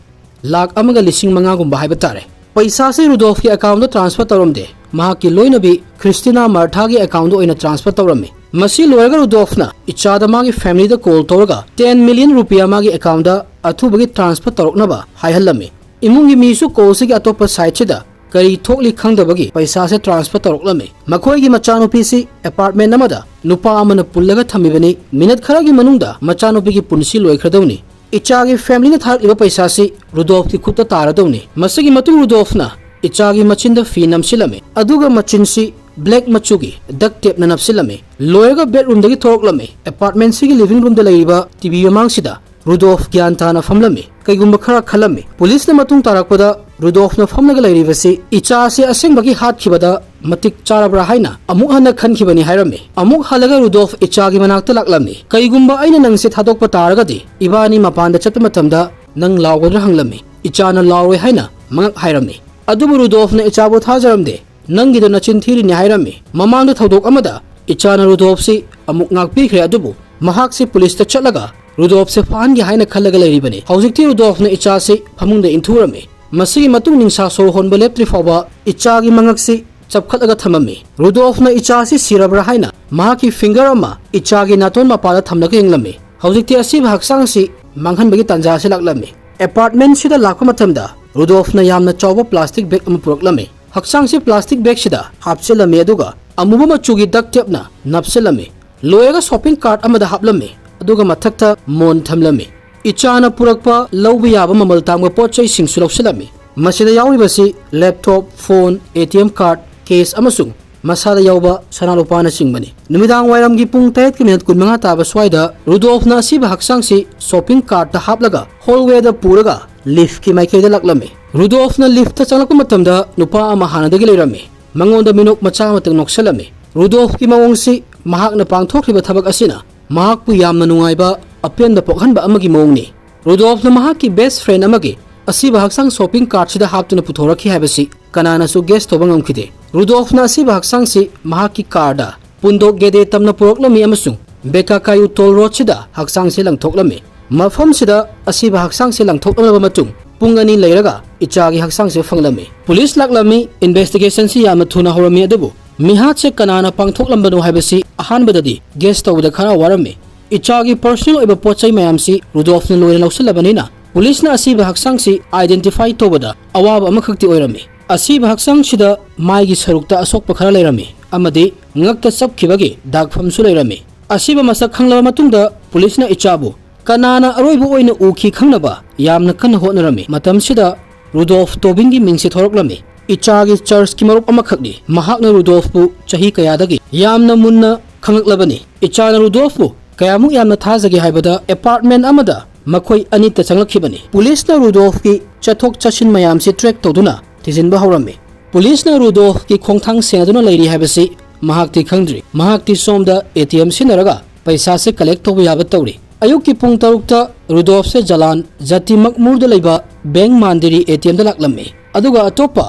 ꯂꯥꯛ ꯑꯃꯒ ꯂꯤꯁꯤꯡ ꯃꯉꯥꯒꯨꯝꯕ ꯍꯥꯏꯕ ꯇꯥꯔꯦ꯫ ꯄꯩꯁꯥꯁꯤ ꯔꯨꯗꯣꯜꯐꯀꯤ ꯑꯦꯀꯥꯎꯟꯗ ꯇ꯭ꯔꯥꯟꯁꯐꯔ ꯇꯧꯔꯝꯗꯦ꯫ ꯃꯍꯥꯛꯀꯤ ꯂꯣꯏꯅꯕꯤ ꯈ꯭ꯔꯤꯁꯇꯤꯅꯥ ꯃꯥꯔꯊꯥꯒꯤ ꯑꯦꯀꯥꯎꯟꯗ ꯑꯣꯏꯅ ꯇ꯭ꯔꯥꯟꯁꯐꯔ ꯇꯧꯔꯝꯃꯤ꯫ ꯃꯁꯤ ꯂꯣꯏꯔꯒ ꯔꯨꯗꯣꯜꯐꯅ ꯏꯆꯥꯗ ꯃꯥꯒꯤ ꯐꯦꯃꯤꯂꯤꯗ ꯀꯣꯜ ꯇꯧꯔꯒ ꯇꯦꯟ ꯃꯤꯂꯤꯌꯟ ꯔꯨꯄꯤꯌꯥ ꯃꯥꯒꯤ ꯑꯦꯀꯥꯎꯟꯗ ꯑꯊꯨꯕꯒꯤ ꯇ꯭ꯔꯥꯟꯁꯐꯔ ꯇꯧꯔꯛꯅꯕ ꯍꯥꯏꯍꯜꯂꯝꯃꯤ꯫ ꯏꯃꯨꯡꯒꯤ ꯃꯤꯁꯨ ꯀꯣꯜꯁꯤꯒꯤ ꯑꯇꯣꯞꯄ ꯁꯥꯏꯠꯁꯤꯗ ꯀꯔꯤ ꯊꯣꯛꯂꯤ ꯈꯪꯗꯕꯒꯤ ꯄꯩꯁꯥꯁꯦ ꯇ꯭ꯔꯥꯟꯁꯐꯔ ꯇꯧꯔꯛꯂꯝꯃꯤ꯫ ꯃꯈꯣꯏꯒꯤ ꯃꯆꯥꯅꯨꯄꯤꯁꯤ ꯑꯦꯄꯥꯔꯠꯃꯦꯟ ꯑꯃꯗ ꯅꯨꯄꯥ ꯑꯃꯅ ꯄꯨꯜꯂꯒ ꯊꯝꯃꯤꯕꯅꯤ꯫ ꯃꯤꯅꯠ ꯈꯔꯒꯤ ꯃꯅꯨꯡꯗ ꯃꯆꯥꯅꯨꯄꯤꯒꯤ ꯄꯨꯟꯁꯤ ꯂꯣꯏꯈ꯭ꯔꯗꯧꯅꯤ꯫ ꯏꯆꯥꯒꯤ ꯐꯦꯃꯤꯂꯤꯅ ꯊꯥꯔꯛꯂꯤꯕ ꯄꯩꯁꯥꯁꯤ ꯔꯨꯗꯣꯜꯐꯀꯤ ꯈꯨꯠꯇ ꯇꯥꯔꯗꯧꯅꯤ꯫ ꯃꯁꯤꯒꯤ ꯃꯇꯨꯡ ꯔꯨꯗꯣꯜꯐꯅ ꯏꯆꯥꯒꯤ ꯃꯆꯤꯟꯗ ꯐꯤ ꯅꯝꯁꯤꯜꯂꯝꯃꯤ, ꯑꯗꯨꯒ ꯃꯆꯤꯟꯁꯤ ꯕ꯭ꯂꯦꯛ ꯃꯆꯨꯒꯤ ꯗꯛ ꯇꯦꯞꯅ ꯅꯞꯁꯤꯜꯂꯝꯃꯤ꯫ ꯂꯣꯏꯔꯒ ꯕꯦꯗꯔꯨꯝꯗꯒꯤ ꯊꯣꯔꯛꯂꯝꯃꯤ꯫ ꯑꯦꯄꯥꯔꯠꯃꯦꯟꯁꯤꯒꯤ ꯂꯤꯚꯤꯡ ꯔꯨꯝꯗ ꯂꯩꯔꯤꯕ ꯇꯤꯚꯤ ꯃꯃꯥꯡꯁꯤꯗ ꯔꯨꯗꯣꯜꯐ ꯒ꯭ꯌꯥꯟ ꯇꯥꯅ ꯐꯝꯂꯝꯃꯤ꯫ ꯀꯩꯒꯨꯝꯕ ꯈꯔ ꯈꯜꯂꯝꯃꯤ꯫ ꯄꯨꯂꯤꯁꯅ ꯃꯇꯨꯡ ꯇꯥꯔꯛꯄꯗ ꯔꯨꯗꯣꯜꯐꯅ ꯐꯝꯂꯒ ꯂꯩꯔꯤꯕꯁꯤ ꯏꯆꯥ ꯑꯁꯤ ꯑꯁꯦꯡꯕꯒꯤ ꯍꯥꯠꯈꯤꯕꯗ ꯃꯇꯤꯛ ꯆꯥꯔꯕ꯭ꯔꯥ ꯍꯥꯏꯅ ꯑꯃꯨꯛ ꯍꯟꯅ ꯈꯟꯈꯤꯕꯅꯤ ꯍꯥꯏꯔꯝꯃꯤ꯫ ꯑꯃꯨꯛ ꯍꯜꯂꯒ ꯔꯨꯗꯣꯜꯐ ꯏꯆꯥꯒꯤ ꯃꯅꯥꯛꯇ ꯂꯥꯛꯂꯝꯃꯤ꯫ "ꯀꯩꯒꯨꯝꯕ ꯑꯩꯅ ꯅꯪꯁꯦ ꯊꯥꯗꯣꯛꯄ ꯇꯥꯔꯒꯗꯤ ꯏꯕꯥꯅꯤ ꯃꯄꯥꯟꯗ ꯆꯠꯄ ꯃꯇꯝꯗ ꯅꯪ ꯂꯥꯎꯒꯗ꯭ꯔꯥ?" ꯍꯪꯂꯝꯃꯤ꯫ ꯏꯆꯥꯅ ꯂꯥꯎꯔꯣꯏ ꯍꯥꯏꯅ ꯃꯉꯛ ꯍꯥꯏꯔꯝꯃꯤ꯫ ꯑꯗꯨꯕꯨ ꯔꯨꯗꯣꯜꯐꯅ ꯏꯆꯥꯕꯨ ꯊꯥꯖꯔꯝꯗꯦ꯫ "ꯅꯪꯒꯤꯗꯣ ꯅꯆꯤꯟ ꯊꯤꯔꯤꯅꯤ" ꯍꯥꯏꯔꯝꯃꯤ꯫ ꯃꯃꯥꯡꯗ ꯊꯧꯗꯣꯛ ꯑꯃꯗ ꯏꯆꯥꯅ ꯔꯨꯗꯣꯜꯐꯁꯤ ꯑꯃꯨꯛ ꯉꯥꯛꯄꯤꯈ꯭ꯔꯦ, ꯑꯗꯨꯕꯨ ꯃꯍꯥꯛꯁꯤ ꯄꯨꯂꯤꯁꯇ ꯆꯠꯂꯒ ꯔꯨꯗꯣꯜꯐꯁꯦ ꯐꯥꯍꯟꯒꯦ ꯍꯥꯏꯅ ꯈꯜꯂꯒ ꯂꯩꯔꯤꯕꯅꯤ꯫ ꯍꯧꯖꯤꯛꯇꯤ ꯔꯨꯗꯣꯜꯐꯅ ꯏꯆꯥꯁꯤ ꯐꯃꯨꯡꯗ ꯏꯟꯊꯨꯔꯝꯃꯤ꯫ ꯃꯁꯤꯒꯤ ꯃꯇꯨꯡ ꯅꯤꯡꯁꯥ ꯁꯣꯔ ꯍꯣꯟꯕ ꯂꯦꯞꯇ꯭ꯔꯤ ꯐꯥꯎꯕ ꯏꯆꯥꯒꯤ ꯃꯉꯛꯁꯤ ꯆꯞꯈꯠꯂꯒ ꯊꯝꯂꯝꯃꯤ꯫ ꯔꯨꯗꯣꯜꯐꯅ ꯏꯆꯥꯁꯤ ꯁꯤꯔꯕ꯭ꯔꯥ ꯍꯥꯏꯅ ꯃꯍꯥꯛꯀꯤ finger ꯑꯃ ꯏꯆꯥꯒꯤ ꯅꯥꯇꯣꯟ ꯃꯄꯥꯗ ꯊꯝꯂꯒ ꯌꯦꯡꯂꯝꯃꯤ꯫ ꯍꯧꯖꯤꯛꯇꯤ ꯑꯁꯤꯕ ꯍꯛꯆꯥꯡꯁꯤ ꯃꯥꯡꯍꯟꯕꯒꯤ ꯇꯥꯟꯖꯥ ꯑꯁꯤ ꯂꯥꯛꯂꯝꯃꯤ꯫ Apartmentꯁꯤꯗ ꯂꯥꯛꯄ ꯃꯇꯝꯗ ꯔꯨꯗꯣꯜꯐꯅ ꯌꯥꯝꯅ ꯆꯥꯎꯕ plastic bag ꯑꯃ ꯄꯨꯔꯛꯂꯝꯃꯤ꯫ ꯍꯛꯆꯥꯡꯁꯤ plastic bagꯁꯤꯗ ꯍꯥꯞꯆꯤꯜꯂꯝꯃꯤ, ꯑꯗꯨꯒ ꯑꯃꯨꯕ ꯃꯆꯨꯒꯤ duct tapeꯅ ꯅꯞꯁꯤꯜꯂꯝꯃꯤ꯫ ꯂꯣꯏꯔꯒ shopping cart ꯑꯃꯗ ꯍꯥꯞꯂꯝꯃꯤ, ꯑꯗꯨꯒ ꯃꯊꯛꯇ ꯃꯣꯟ ꯊꯝꯂꯝꯃꯤ꯫ ꯏꯆꯥꯅ ꯄꯨꯔꯛꯄ ꯂꯧꯕ ꯌꯥꯕ ꯃꯃꯜ ꯇꯥꯡꯕ ꯄꯣꯠ ꯆꯩꯁꯤꯡꯁꯨ ꯂꯧꯁꯤꯜꯂꯝꯃꯤ꯫ ꯃꯁꯤꯗ ꯌꯥꯎꯔꯤꯕꯁꯤ laptop, phone, ATM card, cash ꯑꯃꯁꯨꯡ ꯃꯁꯥꯗ ꯌꯥꯎꯕ ꯁꯅꯥ ꯂꯨꯄꯥꯅꯆꯤꯡꯕꯅꯤ꯫ ꯅꯨꯃꯤꯗꯥꯡ ꯋꯥꯏꯔꯝꯒꯤ ꯄꯨꯡ ꯇꯔꯦꯠꯀꯤ minute ꯀꯨꯟꯃꯉꯥ ꯇꯥꯕ ꯁ꯭ꯋꯥꯏꯗ ꯔꯨꯗꯣꯜꯐꯅ ꯑꯁꯤꯕ ꯍꯛꯆꯥꯡꯁꯤ shopping cartꯇ ꯍꯥꯞꯂꯒ hallwayꯗ ꯄꯨꯔꯒ liftꯀꯤ ꯃꯥꯏꯀꯩꯗ ꯂꯥꯛꯂꯝꯃꯤ꯫ ꯔꯨꯗꯣꯜꯐꯅ liftꯇ ꯆꯪꯂꯛꯄ ꯃꯇꯝꯗ ꯅꯨꯄꯥ ꯑꯃ ꯍꯥꯟꯅꯗꯒꯤ ꯂꯩꯔꯝꯃꯤ꯫ ꯃꯉꯣꯟꯗ ꯃꯤꯅꯣꯛ ꯃꯆꯥ ꯑꯃꯇꯪ ꯅꯣꯛꯁꯜꯂꯝꯃꯤ꯫ ꯔꯨꯗꯣꯜꯐꯀꯤ ꯃꯑꯣꯡꯁꯤ ꯃꯍꯥꯛꯅ ꯄꯥꯡꯊꯣꯛꯈ꯭ꯔꯤꯕ ꯊꯕꯛ ꯑꯁꯤꯅ ꯃꯍꯥꯛꯄꯨ ꯌꯥꯝꯅ ꯅꯨꯡꯉꯥꯏꯕ, ꯑꯄꯦꯟꯕ ꯄꯣꯛꯍꯟꯕ ꯑꯃꯒꯤ ꯃꯑꯣꯡꯅꯤ꯫ ꯔꯨꯗꯣꯜꯐꯅ ꯃꯍꯥꯛꯀꯤ best friend ꯑꯃꯒꯤ ꯑꯁꯤꯕ ꯍꯛꯆꯥꯡ shopping cartꯁꯤꯗ ꯍꯥꯞꯇꯨꯅ ꯄꯨꯊꯣꯔꯛꯈꯤ ꯍꯥꯏꯕꯁꯤ ꯀꯅꯥꯅꯁꯨ guess ꯇꯧꯕ ꯉꯝꯈꯤꯗꯦ꯫ ꯔꯨꯗꯣꯜꯐꯅ ꯑꯁꯤꯕ ꯍꯛꯆꯥꯡꯁꯤ ꯃꯍꯥꯛꯀꯤ carꯗ ꯄꯨꯟꯗꯣꯛ ꯒꯦꯗꯦ ꯇꯝꯅ ꯄꯨꯔꯛꯂꯝꯃꯤ ꯑꯃꯁꯨꯡ ꯕꯦꯀꯥꯀꯥꯌꯨ toll roadꯁꯤꯗ ꯍꯛꯆꯥꯡꯁꯤ ꯂꯪꯊꯣꯛꯂꯝꯃꯤ꯫ ꯃꯐꯝꯁꯤꯗ ꯑꯁꯤꯕ ꯍꯛꯆꯥꯡꯁꯤ ꯂꯪꯊꯣꯛꯂꯝꯂꯕ ꯃꯇꯨꯡ ꯄꯨꯡ ꯑꯅꯤ ꯂꯩꯔꯒ ꯏꯆꯥꯒꯤ ꯍꯛꯆꯥꯡꯁꯤ ꯐꯪꯂꯝꯃꯤ꯫ Police ꯂꯥꯛꯂꯝꯃꯤ꯫ Investigationꯁꯤ ꯌꯥꯝꯅ ꯊꯨꯅ ꯍꯧꯔꯝꯃꯤ, ꯑꯗꯨꯕꯨ ꯃꯤꯍꯥꯠꯁꯦ ꯀꯅꯥꯅ ꯄꯥꯡꯊꯣꯛꯂꯝꯕꯅꯣ ꯍꯥꯏꯕꯁꯤ ꯑꯍꯥꯟꯕꯗꯗꯤ guess ꯇꯧꯕꯗ ꯈꯔ ꯋꯥꯔꯝꯃꯤ꯫ ꯏꯆꯥꯒꯤ personal ꯑꯣꯏꯕ ꯄꯣꯠ ꯆꯩ ꯃꯌꯥꯝꯁꯤ ꯔꯨꯗꯣꯜꯐꯅ ꯂꯣꯏꯅ ꯂꯧꯁꯤꯜꯂꯕꯅꯤꯅ, policeꯅ ꯑꯁꯤꯕ ꯍꯛꯆꯥꯡꯁꯤ identify ꯇꯧꯕꯗ ꯑꯋꯥꯕ ꯑꯃꯈꯛꯇꯤ ꯑꯣꯏꯔꯝꯃꯤ꯫ ꯑꯁꯤꯕ ꯍꯛꯆꯥꯡꯁꯤꯗ ꯃꯥꯏꯒꯤ ꯁꯔꯨꯛꯇ ꯑꯁꯣꯛꯄ ꯈꯔ ꯂꯩꯔꯝꯃꯤ ꯑꯃꯗꯤ ꯉꯛꯇ ꯆꯞꯈꯤꯕꯒꯤ ꯗꯥꯛꯐꯝꯁꯨ ꯂꯩꯔꯝꯃꯤ꯫ ꯑꯁꯤꯕ ꯃꯁꯛ ꯈꯪꯂꯕ ꯃꯇꯨꯡꯗ policeꯅ ꯏꯆꯥꯕꯨ ꯀꯅꯥꯅ ꯑꯔꯣꯏꯕ ꯑꯣꯏꯅ ꯎꯈꯤ ꯈꯪꯅꯕ ꯌꯥꯝꯅ ꯀꯟꯅ ꯍꯣꯠꯅꯔꯝꯃꯤ꯫ ꯃꯇꯝꯁꯤꯗ ꯔꯨꯗꯣꯜꯐ ꯇꯣꯕꯤꯟꯒꯤ ꯃꯤꯡꯁꯤ ꯊꯣꯔꯛꯂꯝꯃꯤ꯫ ꯏꯆꯥꯒꯤ churchꯀꯤ ꯃꯔꯨꯞ ꯑꯃꯈꯛꯅꯤ꯫ ꯃꯍꯥꯛꯅ ꯔꯨꯗꯣꯜꯐꯄꯨ ꯆꯍꯤ ꯀꯌꯥꯗꯒꯤ ꯌꯥꯝꯅ ꯃꯨꯟꯅ ꯈꯪꯂꯛꯂꯕꯅꯤ꯫ ꯏꯆꯥꯅ ꯔꯨꯗꯣꯜꯐꯄꯨ ꯀꯌꯥꯃꯨꯛ ꯌꯥꯝꯅ ꯊꯥꯖꯒꯦ ꯍꯥꯏꯕꯗ, apartment ꯑꯃꯗ ꯃꯈꯣꯏ ꯑꯅꯤꯇ ꯆꯪꯂꯛꯈꯤꯕꯅꯤ꯫ Policeꯅ ꯔꯨꯗꯣꯜꯐꯀꯤ ꯆꯠꯊꯣꯛ ꯆꯠꯁꯤꯟ ꯃꯌꯥꯝꯁꯤ track ꯇꯧꯗꯨꯅ ꯊꯤꯖꯤꯟꯕ ꯍꯧꯔꯝꯃꯤ꯫ Policeꯅ ꯔꯨꯗꯣꯜꯐꯀꯤ ꯈꯣꯡꯊꯥꯡ ꯁꯦꯟꯅꯗꯨꯅ ꯂꯩꯔꯤ ꯍꯥꯏꯕꯁꯤ ꯃꯍꯥꯛꯇꯤ ꯈꯪꯗ꯭ꯔꯤ꯫ ꯃꯍꯥꯛꯇꯤ ꯁꯣꯝꯗ ATM ꯁꯤꯖꯤꯟꯅꯔꯒ ꯄꯩꯁꯥꯁꯦ collect ꯇꯧꯕ ꯌꯥꯕ ꯇꯧꯔꯤ꯫ ꯑꯌꯨꯛꯀꯤ ꯄꯨꯡ ꯇꯔꯨꯛꯇ ꯔꯨꯗꯣꯜꯐꯁꯦ ꯖꯂꯥꯟ ꯖꯥꯇꯤ ꯃꯛꯃꯨꯔꯗ ꯂꯩꯕ ꯕꯦꯡ ꯃꯥꯟꯗꯤꯔꯤ ATMꯗ ꯂꯥꯛꯂꯝꯃꯤ, ꯑꯗꯨꯒ ꯑꯇꯣꯞꯄ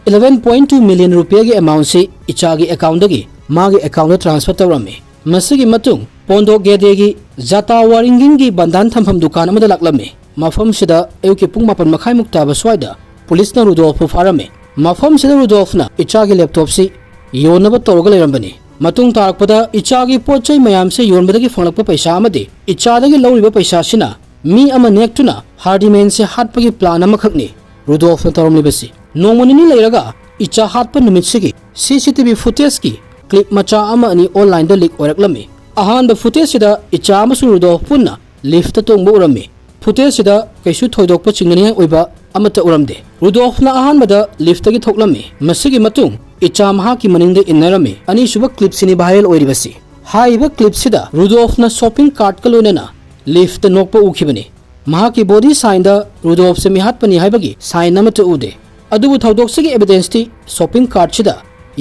eleven point two million ꯔꯨꯄꯤꯌꯥꯒꯤ amountꯁꯤ ꯏꯆꯥꯒꯤ accountꯗꯒꯤ ꯃꯥꯒꯤ accountꯇ transfer ꯇꯧꯔꯝꯃꯤ꯫ ꯃꯁꯤꯒꯤ ꯃꯇꯨꯡ ꯄꯣꯟꯗꯣꯛ ꯒꯦꯗꯦꯒꯤ ꯖꯥꯇꯥ ꯋꯥꯔꯤꯡꯒꯤꯡꯒꯤ ꯕꯟꯗꯥꯟ ꯊꯝꯐꯝ ꯗꯨꯀꯥꯟ ꯑꯃꯗ ꯂꯥꯛꯂꯝꯃꯤ꯫ ꯃꯐꯝꯁꯤꯗ ꯑꯌꯨꯛꯀꯤ ꯄꯨꯡ ꯃꯥꯄꯟ ꯃꯈꯥꯏꯃꯨꯛ ꯇꯥꯕ ꯁ꯭ꯋꯥꯏꯗ ꯄꯨꯂꯤꯁꯅ ꯔꯨꯗꯣꯜꯐꯄꯨ ꯐꯥꯔꯝꯃꯤ꯫ ꯃꯐꯝꯁꯤꯗ ꯔꯨꯗꯣꯜꯐꯅ ꯏꯆꯥꯒꯤ ꯂꯦꯞꯇꯣꯞꯁꯤ ꯌꯣꯟꯅꯕ ꯇꯧꯔꯒ ꯂꯩꯔꯝꯕꯅꯤ꯫ ꯃꯇꯨꯡ ꯇꯥꯔꯛꯄꯗ ꯏꯆꯥꯒꯤ ꯄꯣꯠ ꯆꯩ ꯃꯌꯥꯝꯁꯦ ꯌꯣꯟꯕꯗꯒꯤ ꯐꯪꯂꯛꯄ ꯄꯩꯁꯥ ꯑꯃꯗꯤ ꯏꯆꯥꯗꯒꯤ ꯂꯧꯔꯤꯕ ꯄꯩꯁꯥꯁꯤꯅ ꯃꯤ ꯑꯃ ꯅꯦꯛꯇꯨꯅ ꯍꯥꯔꯗꯤꯃꯦꯟꯁꯦ ꯍꯥꯠꯄꯒꯤ ꯄ꯭ꯂꯥꯟ ꯑꯃꯈꯛꯅꯤ ꯔꯨꯗꯣꯜꯐꯅ ꯇꯧꯔꯝꯂꯤꯕꯁꯤ꯫ ꯅꯣꯡꯃ ꯅꯤꯅꯤ ꯂꯩꯔꯒ ꯏꯆꯥ ꯍꯥꯠꯄ ꯅꯨꯃꯤꯠꯁꯤꯒꯤ ꯁꯤ ꯁꯤ ꯇꯤ ꯚꯤ ꯐꯨꯇꯦꯖꯀꯤ ꯀ꯭ꯂꯤꯞ ꯃꯆꯥ ꯑꯃ ꯑꯅꯤ ꯑꯣꯟꯂꯥꯏꯟꯗ ꯂꯤꯛ ꯑꯣꯏꯔꯛꯂꯝꯃꯤ꯫ ꯑꯍꯥꯟꯕ ꯐꯨꯇꯦꯖꯁꯤꯗ ꯏꯆꯥ ꯑꯃꯁꯨꯡ ꯔꯨꯗꯣꯜꯐ ꯄꯨꯟꯅ ꯂꯤꯐꯇ ꯇꯣꯡꯕ ꯎꯔꯝꯃꯤ꯫ ꯐꯨꯇꯦꯖꯁꯤꯗ ꯀꯩꯁꯨ ꯊꯣꯏꯗꯣꯛꯄ ꯆꯤꯡꯅꯅꯤꯡꯉꯥꯏ ꯑꯣꯏꯕ ꯑꯃꯠꯇ ꯎꯔꯝꯗꯦ꯫ ꯔꯨꯗꯣꯜꯐꯅ ꯑꯍꯥꯟꯕꯗ ꯂꯤꯐꯇꯒꯤ ꯊꯣꯛꯂꯝꯃꯤ꯫ ꯃꯁꯤꯒꯤ ꯃꯇꯨꯡ ꯏꯆꯥ ꯃꯍꯥꯛꯀꯤ ꯃꯅꯤꯡꯗ ꯏꯟꯅꯔꯝꯃꯤ꯫ ꯑꯅꯤꯁꯨꯕ ꯀ꯭ꯂꯤꯞꯁꯤꯅꯤ ꯚꯥꯏꯔꯦꯜ ꯑꯣꯏꯔꯤꯕꯁꯤ꯫ ꯍꯥꯏꯔꯤꯕ ꯀ꯭ꯂꯤꯞꯁꯤꯗ ꯔꯨꯗꯣꯜꯐꯅ ꯁꯣꯄꯤꯡ ꯀꯥꯔꯠꯀ ꯂꯣꯏꯅꯅ ꯂꯤꯐꯇ ꯅꯣꯛꯄ ꯎꯈꯤꯕꯅꯤ꯫ ꯃꯍꯥꯛꯀꯤ ꯕꯣꯗꯤ ꯁꯥꯏꯟꯗ ꯔꯨꯗꯣꯜꯐꯁꯦ ꯃꯤꯍꯥꯠꯄꯅꯤ ꯍꯥꯏꯕꯒꯤ ꯁꯥꯏꯟ ꯑꯃꯠꯇ ꯎꯗꯦ꯫ ꯑꯗꯨꯕꯨ ꯊꯧꯗꯣꯛꯁꯤꯒꯤ ꯑꯦꯚꯤꯗꯦꯟꯁꯇꯤ ꯁꯣꯄꯤꯡ ꯀꯥꯔꯠꯁꯤꯗ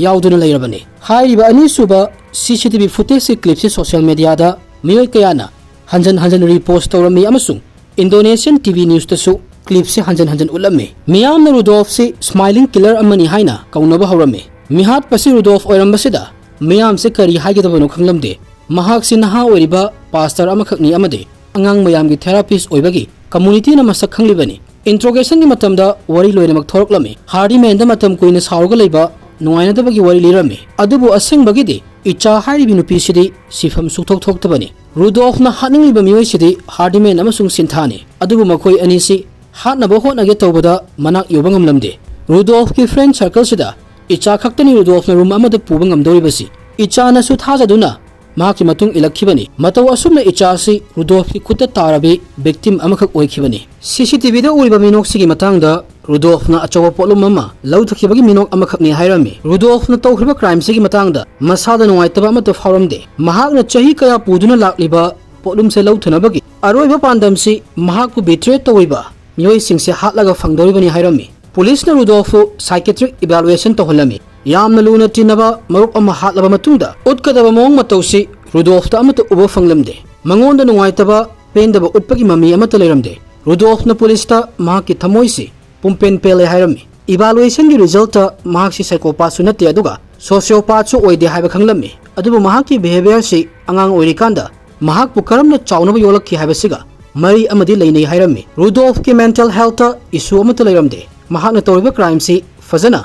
ꯌꯥꯎꯗꯨꯅ ꯂꯩꯔꯕꯅꯤ꯫ ꯍꯥꯏꯔꯤꯕ ꯑꯅꯤꯁꯨꯕ ꯁꯤ ꯁꯤ ꯇꯤ ꯚꯤ ꯐꯨꯇꯦꯖꯀꯤ ꯀ꯭ꯂꯤꯞꯁꯤ ꯁꯣꯁꯤꯌꯦꯜ ꯃꯤꯗꯤꯌꯥꯗ ꯃꯤꯑꯣꯏ ꯀꯌꯥꯅ ꯍꯟꯖꯟ ꯍꯟꯖꯟ ꯔꯤꯄꯣꯁ ꯇꯧꯔꯝꯃꯤ ꯑꯃꯁꯨꯡ ꯏꯟꯗꯣꯅꯦꯁꯤꯌꯟ ꯇꯤ ꯚꯤ ꯅ꯭ꯌꯨꯁꯇꯁꯨ ꯀ꯭ꯂꯤꯞꯁꯤ ꯍꯟꯖꯟ ꯍꯟꯖꯟ ꯎꯠꯂꯝꯃꯤ꯫ ꯃꯤꯌꯥꯝꯅ ꯔꯨꯗꯣꯜꯐꯁꯤ ꯁ꯭ꯃꯥꯏꯂꯤꯡ ꯀꯤꯂꯔ ꯑꯃꯅꯤ ꯍꯥꯏꯅ ꯀꯧꯅꯕ ꯍꯧꯔꯝꯃꯤ꯫ ꯃꯤꯍꯥꯠꯄꯁꯤ ꯔꯨꯗꯣꯜꯐ ꯑꯣꯏꯔꯝꯕꯁꯤꯗ ꯃꯤꯌꯥꯝꯁꯤ ꯀꯔꯤ ꯍꯥꯏꯒꯗꯕꯅꯣ ꯈꯪꯂꯝꯗꯦ꯫ ꯃꯍꯥꯛꯁꯤ ꯅꯍꯥ ꯑꯣꯏꯔꯤꯕ ꯄꯥꯁꯇꯔ ꯑꯃꯈꯛꯅꯤ ꯑꯃꯗꯤ ꯑꯉꯥꯡ ꯃꯌꯥꯝꯒꯤ ꯊꯦꯔꯥꯄꯤꯁ ꯑꯣꯏꯕꯒꯤ ꯀꯝꯃꯨꯅꯤꯇꯤꯅ ꯃꯁꯛ ꯈꯪꯂꯤꯕꯅꯤ꯫ ꯏꯟꯇ꯭ꯔꯣꯒꯦꯁꯟꯒꯤ ꯃꯇꯝꯗ ꯋꯥꯔꯤ ꯂꯣꯏꯅꯃꯛ ꯊꯣꯔꯛꯂꯝꯃꯤ꯫ ꯍꯥꯔꯗꯤꯃꯦꯟꯗ ꯃꯇꯝ ꯀꯨꯏꯅ ꯁꯥꯎꯔꯒ ꯂꯩꯕ ꯅꯨꯡꯉꯥꯏꯅꯗꯕꯒꯤ ꯋꯥꯔꯤ ꯂꯤꯔꯝꯃꯤ꯫ ꯑꯗꯨꯕꯨ ꯑꯁꯦꯡꯕꯒꯤꯗꯤ ꯏꯆꯥ ꯍꯥꯏꯔꯤꯕꯤ ꯅꯨꯄꯤꯁꯤꯗꯤ ꯁꯤꯐꯝ ꯁꯨꯛꯊꯣꯛ ꯊꯣꯛꯇꯕꯅꯤ꯫ ꯔꯨꯗꯣꯜꯐꯅ ꯍꯥꯠꯅꯤꯡꯂꯤꯕ ꯃꯤꯑꯣꯏꯁꯤꯗꯤ ꯍꯥꯔꯗꯤꯃꯦꯟ ꯑꯃꯁꯨꯡ ꯁꯤꯟꯊꯥꯅꯤ꯫ ꯑꯗꯨꯕꯨ ꯃꯈꯣꯏ ꯑꯅꯤꯁꯤ ꯍꯥꯠꯅꯕ ꯍꯣꯠꯅꯒꯦ ꯇꯧꯕꯗ ꯃꯅꯥꯛ ꯌꯧꯕ ꯉꯝꯂꯝꯗꯦ꯫ ꯔꯨꯗꯣꯜꯐꯀꯤ ꯐ꯭ꯔꯦꯟ ꯁꯔꯀꯜꯁꯤꯗ ꯏꯆꯥ ꯈꯛꯇꯅꯤ ꯔꯨꯗꯣꯜꯐꯅ ꯔꯨꯝ ꯑꯃꯗ ꯄꯨꯕ ꯉꯝꯗꯧꯔꯤꯕꯁꯤ꯫ ꯏꯆꯥꯅꯁꯨ ꯊꯥꯖꯗꯨꯅ ꯃꯍꯥꯛꯀꯤ ꯃꯇꯨꯡ ꯏꯜꯂꯛꯈꯤꯕꯅꯤ꯫ ꯃꯇꯧ ꯑꯁꯨꯝꯅ ꯏꯆꯥꯁꯤ ꯔꯨꯗꯣꯜꯐꯀꯤ ꯈꯨꯠꯇ ꯇꯥꯔꯕꯤ ꯚꯤꯛꯇꯤꯝ ꯑꯃꯈꯛ ꯑꯣꯏꯈꯤꯕꯅꯤ꯫ ꯁꯤ ꯁꯤ ꯇꯤ ꯚꯤꯗ ꯎꯔꯤꯕ ꯃꯤꯅꯣꯛꯁꯤꯒꯤ ꯃꯇꯥꯡꯗ ꯔꯨꯗꯣꯜꯐꯅ ꯑꯆꯧꯕ ꯄꯣꯠꯂꯨꯝ ꯑꯃ ꯂꯧꯊꯈꯤꯕꯒꯤ ꯃꯤꯅꯣꯛ ꯑꯃꯈꯛꯅꯤ ꯍꯥꯏꯔꯝꯃꯤ꯫ ꯔꯨꯗꯣꯜꯐꯅ ꯇꯧꯈ꯭ꯔꯤꯕ ꯀ꯭ꯔꯥꯏꯝꯁꯤꯒꯤ ꯃꯇꯥꯡꯗ ꯃꯁꯥꯗ ꯅꯨꯡꯉꯥꯏꯇꯕ ꯑꯃꯠꯇ ꯐꯥꯎꯔꯝꯗꯦ꯫ ꯃꯍꯥꯛꯅ ꯆꯍꯤ ꯀꯌꯥ ꯄꯨꯗꯨꯅ ꯂꯥꯛꯂꯤꯕ ꯄꯣꯠꯂꯨꯝꯁꯦ ꯂꯧꯊꯅꯕꯒꯤ ꯑꯔꯣꯏꯕ ꯄꯥꯟꯗꯝꯁꯤ ꯃꯍꯥꯛꯄꯨ ꯕꯤꯇ꯭ꯔꯦ ꯇꯧꯔꯤꯕ ꯃꯤꯑꯣꯏꯁꯤꯡꯁꯦ ꯍꯥꯠꯂꯒ ꯐꯪꯗꯧꯔꯤꯕꯅꯤ ꯍꯥꯏꯔꯝꯃꯤ꯫ ꯄꯨꯂꯤꯁꯅ ꯔꯨꯗꯣꯜꯐꯄꯨ ꯁꯥꯏꯀꯦꯇ꯭ꯔꯤꯛ ꯏꯚꯥꯂꯨꯑꯦꯁꯟ ꯇꯧꯍꯜꯂꯝꯃꯤ꯫ ꯌꯥꯝꯅ ꯂꯨꯅ ꯇꯤꯟꯅꯕ ꯃꯔꯨꯞ ꯑꯃ ꯍꯥꯠꯂꯕ ꯃꯇꯨꯡꯗ ꯎꯠꯀꯗꯕ ꯃꯑꯣꯡ ꯃꯇꯧꯁꯤ ꯔꯨꯗꯣꯜꯐꯇ ꯑꯃꯠꯇ ꯎꯕ ꯐꯪꯂꯝꯗꯦ꯫ ꯃꯉꯣꯟꯗ ꯅꯨꯡꯉꯥꯏꯇꯕ, ꯄꯦꯟꯗꯕ ꯎꯠꯄꯒꯤ ꯃꯃꯤ ꯑꯃꯠꯇ ꯂꯩꯔꯝꯗꯦ꯫ ꯔꯨꯗꯣꯜꯐꯅ ꯄꯨꯂꯤꯁꯇ ꯃꯍꯥꯛꯀꯤ ꯊꯃꯣꯏꯁꯤ ꯄꯨꯝꯄꯦꯟ ꯄꯦꯜꯂꯦ ꯍꯥꯏꯔꯝꯃꯤ꯫ ꯏꯚꯥꯂꯨꯑꯦꯁꯟꯒꯤ ꯔꯤꯖꯜꯇ ꯃꯍꯥꯛꯁꯤ ꯁꯥꯏꯀꯣꯄꯥꯠꯁꯨ ꯅꯠꯇꯦ ꯑꯗꯨꯒ ꯁꯣꯁꯤꯌꯣꯄꯥꯠꯁꯨ ꯑꯣꯏꯗꯦ ꯍꯥꯏꯕ ꯈꯪꯂꯝꯃꯤ꯫ ꯑꯗꯨꯕꯨ ꯃꯍꯥꯛꯀꯤ ꯕꯤꯍꯦꯕꯤꯌꯔꯁꯤ ꯑꯉꯥꯡ ꯑꯣꯏꯔꯤꯀꯥꯟꯗ ꯃꯍꯥꯛꯄꯨ ꯀꯔꯝꯅ ꯆꯥꯎꯅꯕ ꯌꯣꯛꯂꯛꯈꯤ ꯍꯥꯏꯕꯁꯤꯒ ꯃꯔꯤ ꯑꯃꯗꯤ ꯂꯩꯅꯩ ꯍꯥꯏꯔꯝꯃꯤ꯫ ꯔꯨꯗꯣꯜꯐꯀꯤ ꯃꯦꯟꯇꯦꯜ ꯍꯦꯜꯇ ꯏꯁꯨ ꯑꯃꯠꯇ ꯂꯩꯔꯝꯗꯦ꯫ ꯃꯍꯥꯛꯅ ꯇꯧꯔꯤꯕ ꯀ꯭ꯔꯥꯏꯝꯁꯤ ꯐꯖꯅ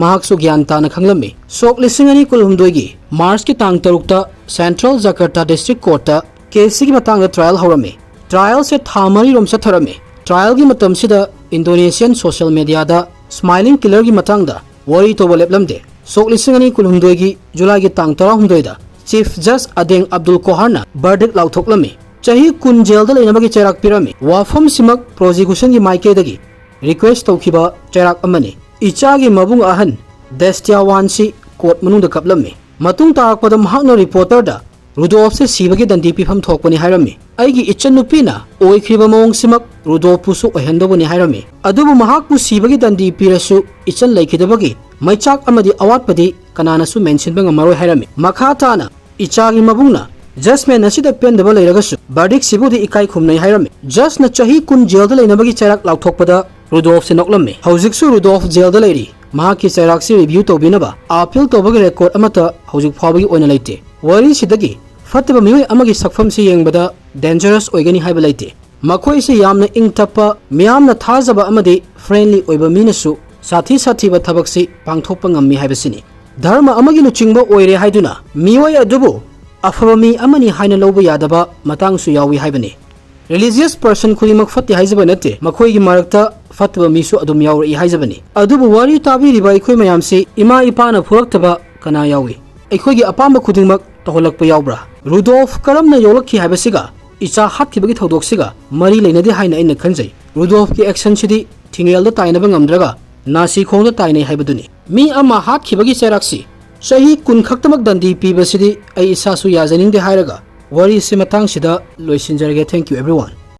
ꯃꯍꯥꯛꯁꯨ ꯒ꯭ꯌꯥꯟ ꯇꯥꯅ ꯈꯪꯂꯝꯃꯤ꯫ ꯁꯣꯛ ꯂꯤꯁꯤꯡ ꯑꯅꯤ ꯀꯨꯟꯍꯨꯝꯗꯣꯏꯒꯤ ꯃꯥꯔꯆꯀꯤ ꯇꯥꯡ ꯇꯔꯨꯛꯇ Central Jakarta District Courtꯇ ꯀꯦꯁꯁꯤꯒꯤ ꯃꯇꯥꯡꯗ trial ꯍꯧꯔꯝꯃꯤ꯫ Trialꯁꯦ ꯊꯥ ꯃꯔꯤꯔꯣꯝ ꯆꯠꯊꯔꯝꯃꯤ꯫ Trialꯒꯤ ꯃꯇꯝꯁꯤꯗ Indonesian social mediaꯗ smiling killerꯒꯤ ꯃꯇꯥꯡꯗ ꯋꯥꯔꯤ ꯇꯧꯕ ꯂꯦꯞꯂꯝꯗꯦ꯫ ꯁꯣꯛ ꯂꯤꯁꯤꯡ ꯑꯅꯤ ꯀꯨꯟꯍꯨꯝꯗꯣꯏꯒꯤ Julyꯒꯤ ꯇꯥꯡ ꯇꯔꯥꯍꯨꯝꯗꯣꯏꯗ Chief Judge Adeng Abdul Koharꯅ verdict ꯂꯥꯎꯊꯣꯛꯂꯝꯃꯤ꯫ ꯆꯍꯤ ꯀꯨꯟ ꯖꯦꯜꯗ ꯂꯩꯅꯕꯒꯤ ꯆꯩꯔꯥꯛ ꯄꯤꯔꯝꯃꯤ꯫ ꯋꯥꯐꯝꯁꯤꯃꯛ prosecutionꯒꯤ ꯃꯥꯏꯀꯩꯗꯒꯤ request ꯇꯧꯈꯤꯕ ꯆꯩꯔꯥꯛ ꯑꯃꯅꯤ꯫ ꯏꯆꯥꯒꯤ ꯃꯕꯨꯡ ꯑꯍꯟ ꯗꯦꯁꯇ꯭ꯌꯥꯋꯥꯟꯁꯤ court ꯃꯅꯨꯡꯗ ꯀꯞꯂꯝꯃꯤ꯫ ꯃꯇꯨꯡ ꯇꯥꯔꯛꯄꯗ ꯃꯍꯥꯛꯅ reporterꯗ ꯔꯨꯗꯣꯜꯐꯁꯦ ꯁꯤꯕꯒꯤ ꯗꯟꯗꯤ ꯄꯤꯐꯝ ꯊꯣꯛꯄꯅꯤ ꯍꯥꯏꯔꯝꯃꯤ꯫ ꯑꯩꯒꯤ ꯏꯆꯟꯅꯨꯄꯤꯅ ꯑꯣꯏꯈ꯭ꯔꯤꯕ ꯃꯑꯣꯡꯁꯤꯃꯛ ꯔꯨꯗꯣꯜꯐꯄꯨꯁꯨ ꯑꯣꯏꯍꯟꯗꯧꯕꯅꯤ ꯍꯥꯏꯔꯝꯃꯤ꯫ ꯑꯗꯨꯕꯨ ꯃꯍꯥꯛꯄꯨ ꯁꯤꯕꯒꯤ ꯗꯟꯗꯤ ꯄꯤꯔꯁꯨ ꯏꯆꯟ ꯂꯩꯈꯤꯗꯕꯒꯤ ꯃꯩꯆꯥꯛ ꯑꯃꯗꯤ ꯑꯋꯥꯠꯄꯗꯤ ꯀꯅꯥꯅꯁꯨ ꯃꯦꯟꯁꯤꯟꯕ ꯉꯝꯃꯔꯣꯏ ꯍꯥꯏꯔꯝꯃꯤ꯫ ꯃꯈꯥ ꯇꯥꯅ ꯏꯆꯥꯒꯤ ꯃꯕꯨꯡꯅ judgment ꯑꯁꯤꯗ ꯄꯦꯟꯗꯕ ꯂꯩꯔꯒꯁꯨ verdictꯁꯤꯕꯨꯗꯤ ꯏꯀꯥꯏ ꯈꯨꯝꯅꯩ ꯍꯥꯏꯔꯝꯃꯤ꯫ Judgeꯅ ꯆꯍꯤ ꯀꯨꯟ ꯖꯦꯜꯗ ꯂꯩꯅꯕꯒꯤ ꯆꯩꯔꯥꯛ ꯂꯥꯎꯊꯣꯛꯄꯗ ꯔꯨꯗꯣꯜꯐꯁꯦ ꯅꯣꯛꯂꯝꯃꯤ꯫ ꯍꯧꯖꯤꯛꯁꯨ ꯔꯨꯗꯣꯜꯐ ꯖꯦꯜꯗ ꯂꯩꯔꯤ꯫ ꯃꯍꯥꯛꯀꯤ ꯆꯩꯔꯥꯛꯁꯤ review ꯇꯧꯕꯤꯅꯕ appeal ꯇꯧꯕꯒꯤ record ꯑꯃꯠꯇ ꯍꯧꯖꯤꯛ ꯐꯥꯎꯕꯒꯤ ꯑꯣꯏꯅ ꯂꯩꯇꯦ꯫ ꯋꯥꯔꯤꯁꯤꯗꯒꯤ ꯐꯠꯇꯕ ꯃꯤꯑꯣꯏ ꯑꯃꯒꯤ ꯁꯛꯐꯝꯁꯤ ꯌꯦꯡꯕꯗ dangerous ꯑꯣꯏꯒꯅꯤ ꯍꯥꯏꯕ ꯂꯩꯇꯦ꯫ ꯃꯈꯣꯏꯁꯤ ꯌꯥꯝꯅ ꯏꯪ ꯇꯞꯄ, ꯃꯤꯌꯥꯝꯅ ꯊꯥꯖꯕ ꯑꯃꯗꯤ friendly ꯑꯣꯏꯕ ꯃꯤꯅꯁꯨ ꯁꯥꯊꯤ ꯁꯥꯊꯤꯕ ꯊꯕꯛꯁꯤ ꯄꯥꯡꯊꯣꯛꯄ ꯉꯝꯃꯤ ꯍꯥꯏꯕꯁꯤꯅꯤ꯫ ꯙꯔꯃ ꯑꯃꯒꯤ ꯂꯨꯆꯤꯡꯕ ꯑꯣꯏꯔꯦ ꯍꯥꯏꯗꯨꯅ ꯃꯤꯑꯣꯏ ꯑꯗꯨꯕꯨ ꯑꯐꯕ ꯃꯤ ꯑꯃꯅꯤ ꯍꯥꯏꯅ ꯂꯧꯕ ꯌꯥꯗꯕ ꯃꯇꯥꯡꯁꯨ ꯌꯥꯎꯏ ꯍꯥꯏꯕꯅꯤ꯫ Religious person ꯈꯨꯗꯤꯡꯃꯛ ꯐꯠꯇꯦ ꯍꯥꯏꯖꯕ ꯅꯠꯇꯦ, ꯃꯈꯣꯏꯒꯤ ꯃꯔꯛꯇ ꯐꯠꯇꯕ ꯃꯤꯁꯨ ꯑꯗꯨꯝ ꯌꯥꯎꯔꯛꯏ ꯍꯥꯏꯖꯕꯅꯤ꯫ ꯑꯗꯨꯕꯨ ꯋꯥꯔꯤ ꯇꯥꯕꯤꯔꯤꯕ ꯑꯩꯈꯣꯏ ꯃꯌꯥꯝꯁꯤ ꯏꯃꯥ ꯏꯄꯥꯅ ꯐꯨꯔꯛꯇꯕ ꯀꯅꯥ ꯌꯥꯎꯏ? ꯑꯩꯈꯣꯏꯒꯤ ꯑꯄꯥꯝꯕ ꯈꯨꯗꯤꯡꯃꯛ ꯇꯧꯍꯜꯂꯛꯄ ꯌꯥꯎꯕ꯭ꯔꯥ? ꯔꯨꯗꯣꯜꯐ ꯀꯔꯝꯅ ꯌꯣꯛꯂꯛꯈꯤ ꯍꯥꯏꯕꯁꯤꯒ ꯏꯆꯥ ꯍꯥꯠꯈꯤꯕꯒꯤ ꯊꯧꯗꯣꯛꯁꯤꯒ ꯃꯔꯤ ꯂꯩꯅꯗꯦ ꯍꯥꯏꯅ ꯑꯩꯅ ꯈꯟꯖꯩ꯫ ꯔꯨꯗꯣꯜꯐꯀꯤ actionꯁꯤꯗꯤ ꯊꯤꯡꯉꯦꯜꯗ ꯇꯥꯏꯅꯕ ꯉꯝꯗ꯭ꯔꯒ ꯅꯥꯁꯤ ꯈꯣꯡꯗ ꯇꯥꯏꯅꯩ ꯍꯥꯏꯕꯗꯨꯅꯤ꯫ ꯃꯤ ꯑꯃ ꯍꯥꯠꯈꯤꯕꯒꯤ ꯆꯩꯔꯥꯛꯁꯤ ꯆꯍꯤ ꯀꯨꯟ ꯈꯛꯇꯃꯛ ꯗꯟꯗꯤ ꯄꯤꯕꯁꯤꯗꯤ ꯑꯩ ꯏꯁꯥꯁꯨ ꯌꯥꯖꯅꯤꯡꯗꯦ ꯍꯥꯏꯔꯒ ꯋꯥꯔꯤꯁꯤ ꯃꯇꯥꯡꯁꯤꯗ ꯂꯣꯏꯁꯤꯟꯖꯔꯒꯦ꯫ Thank you everyone꯫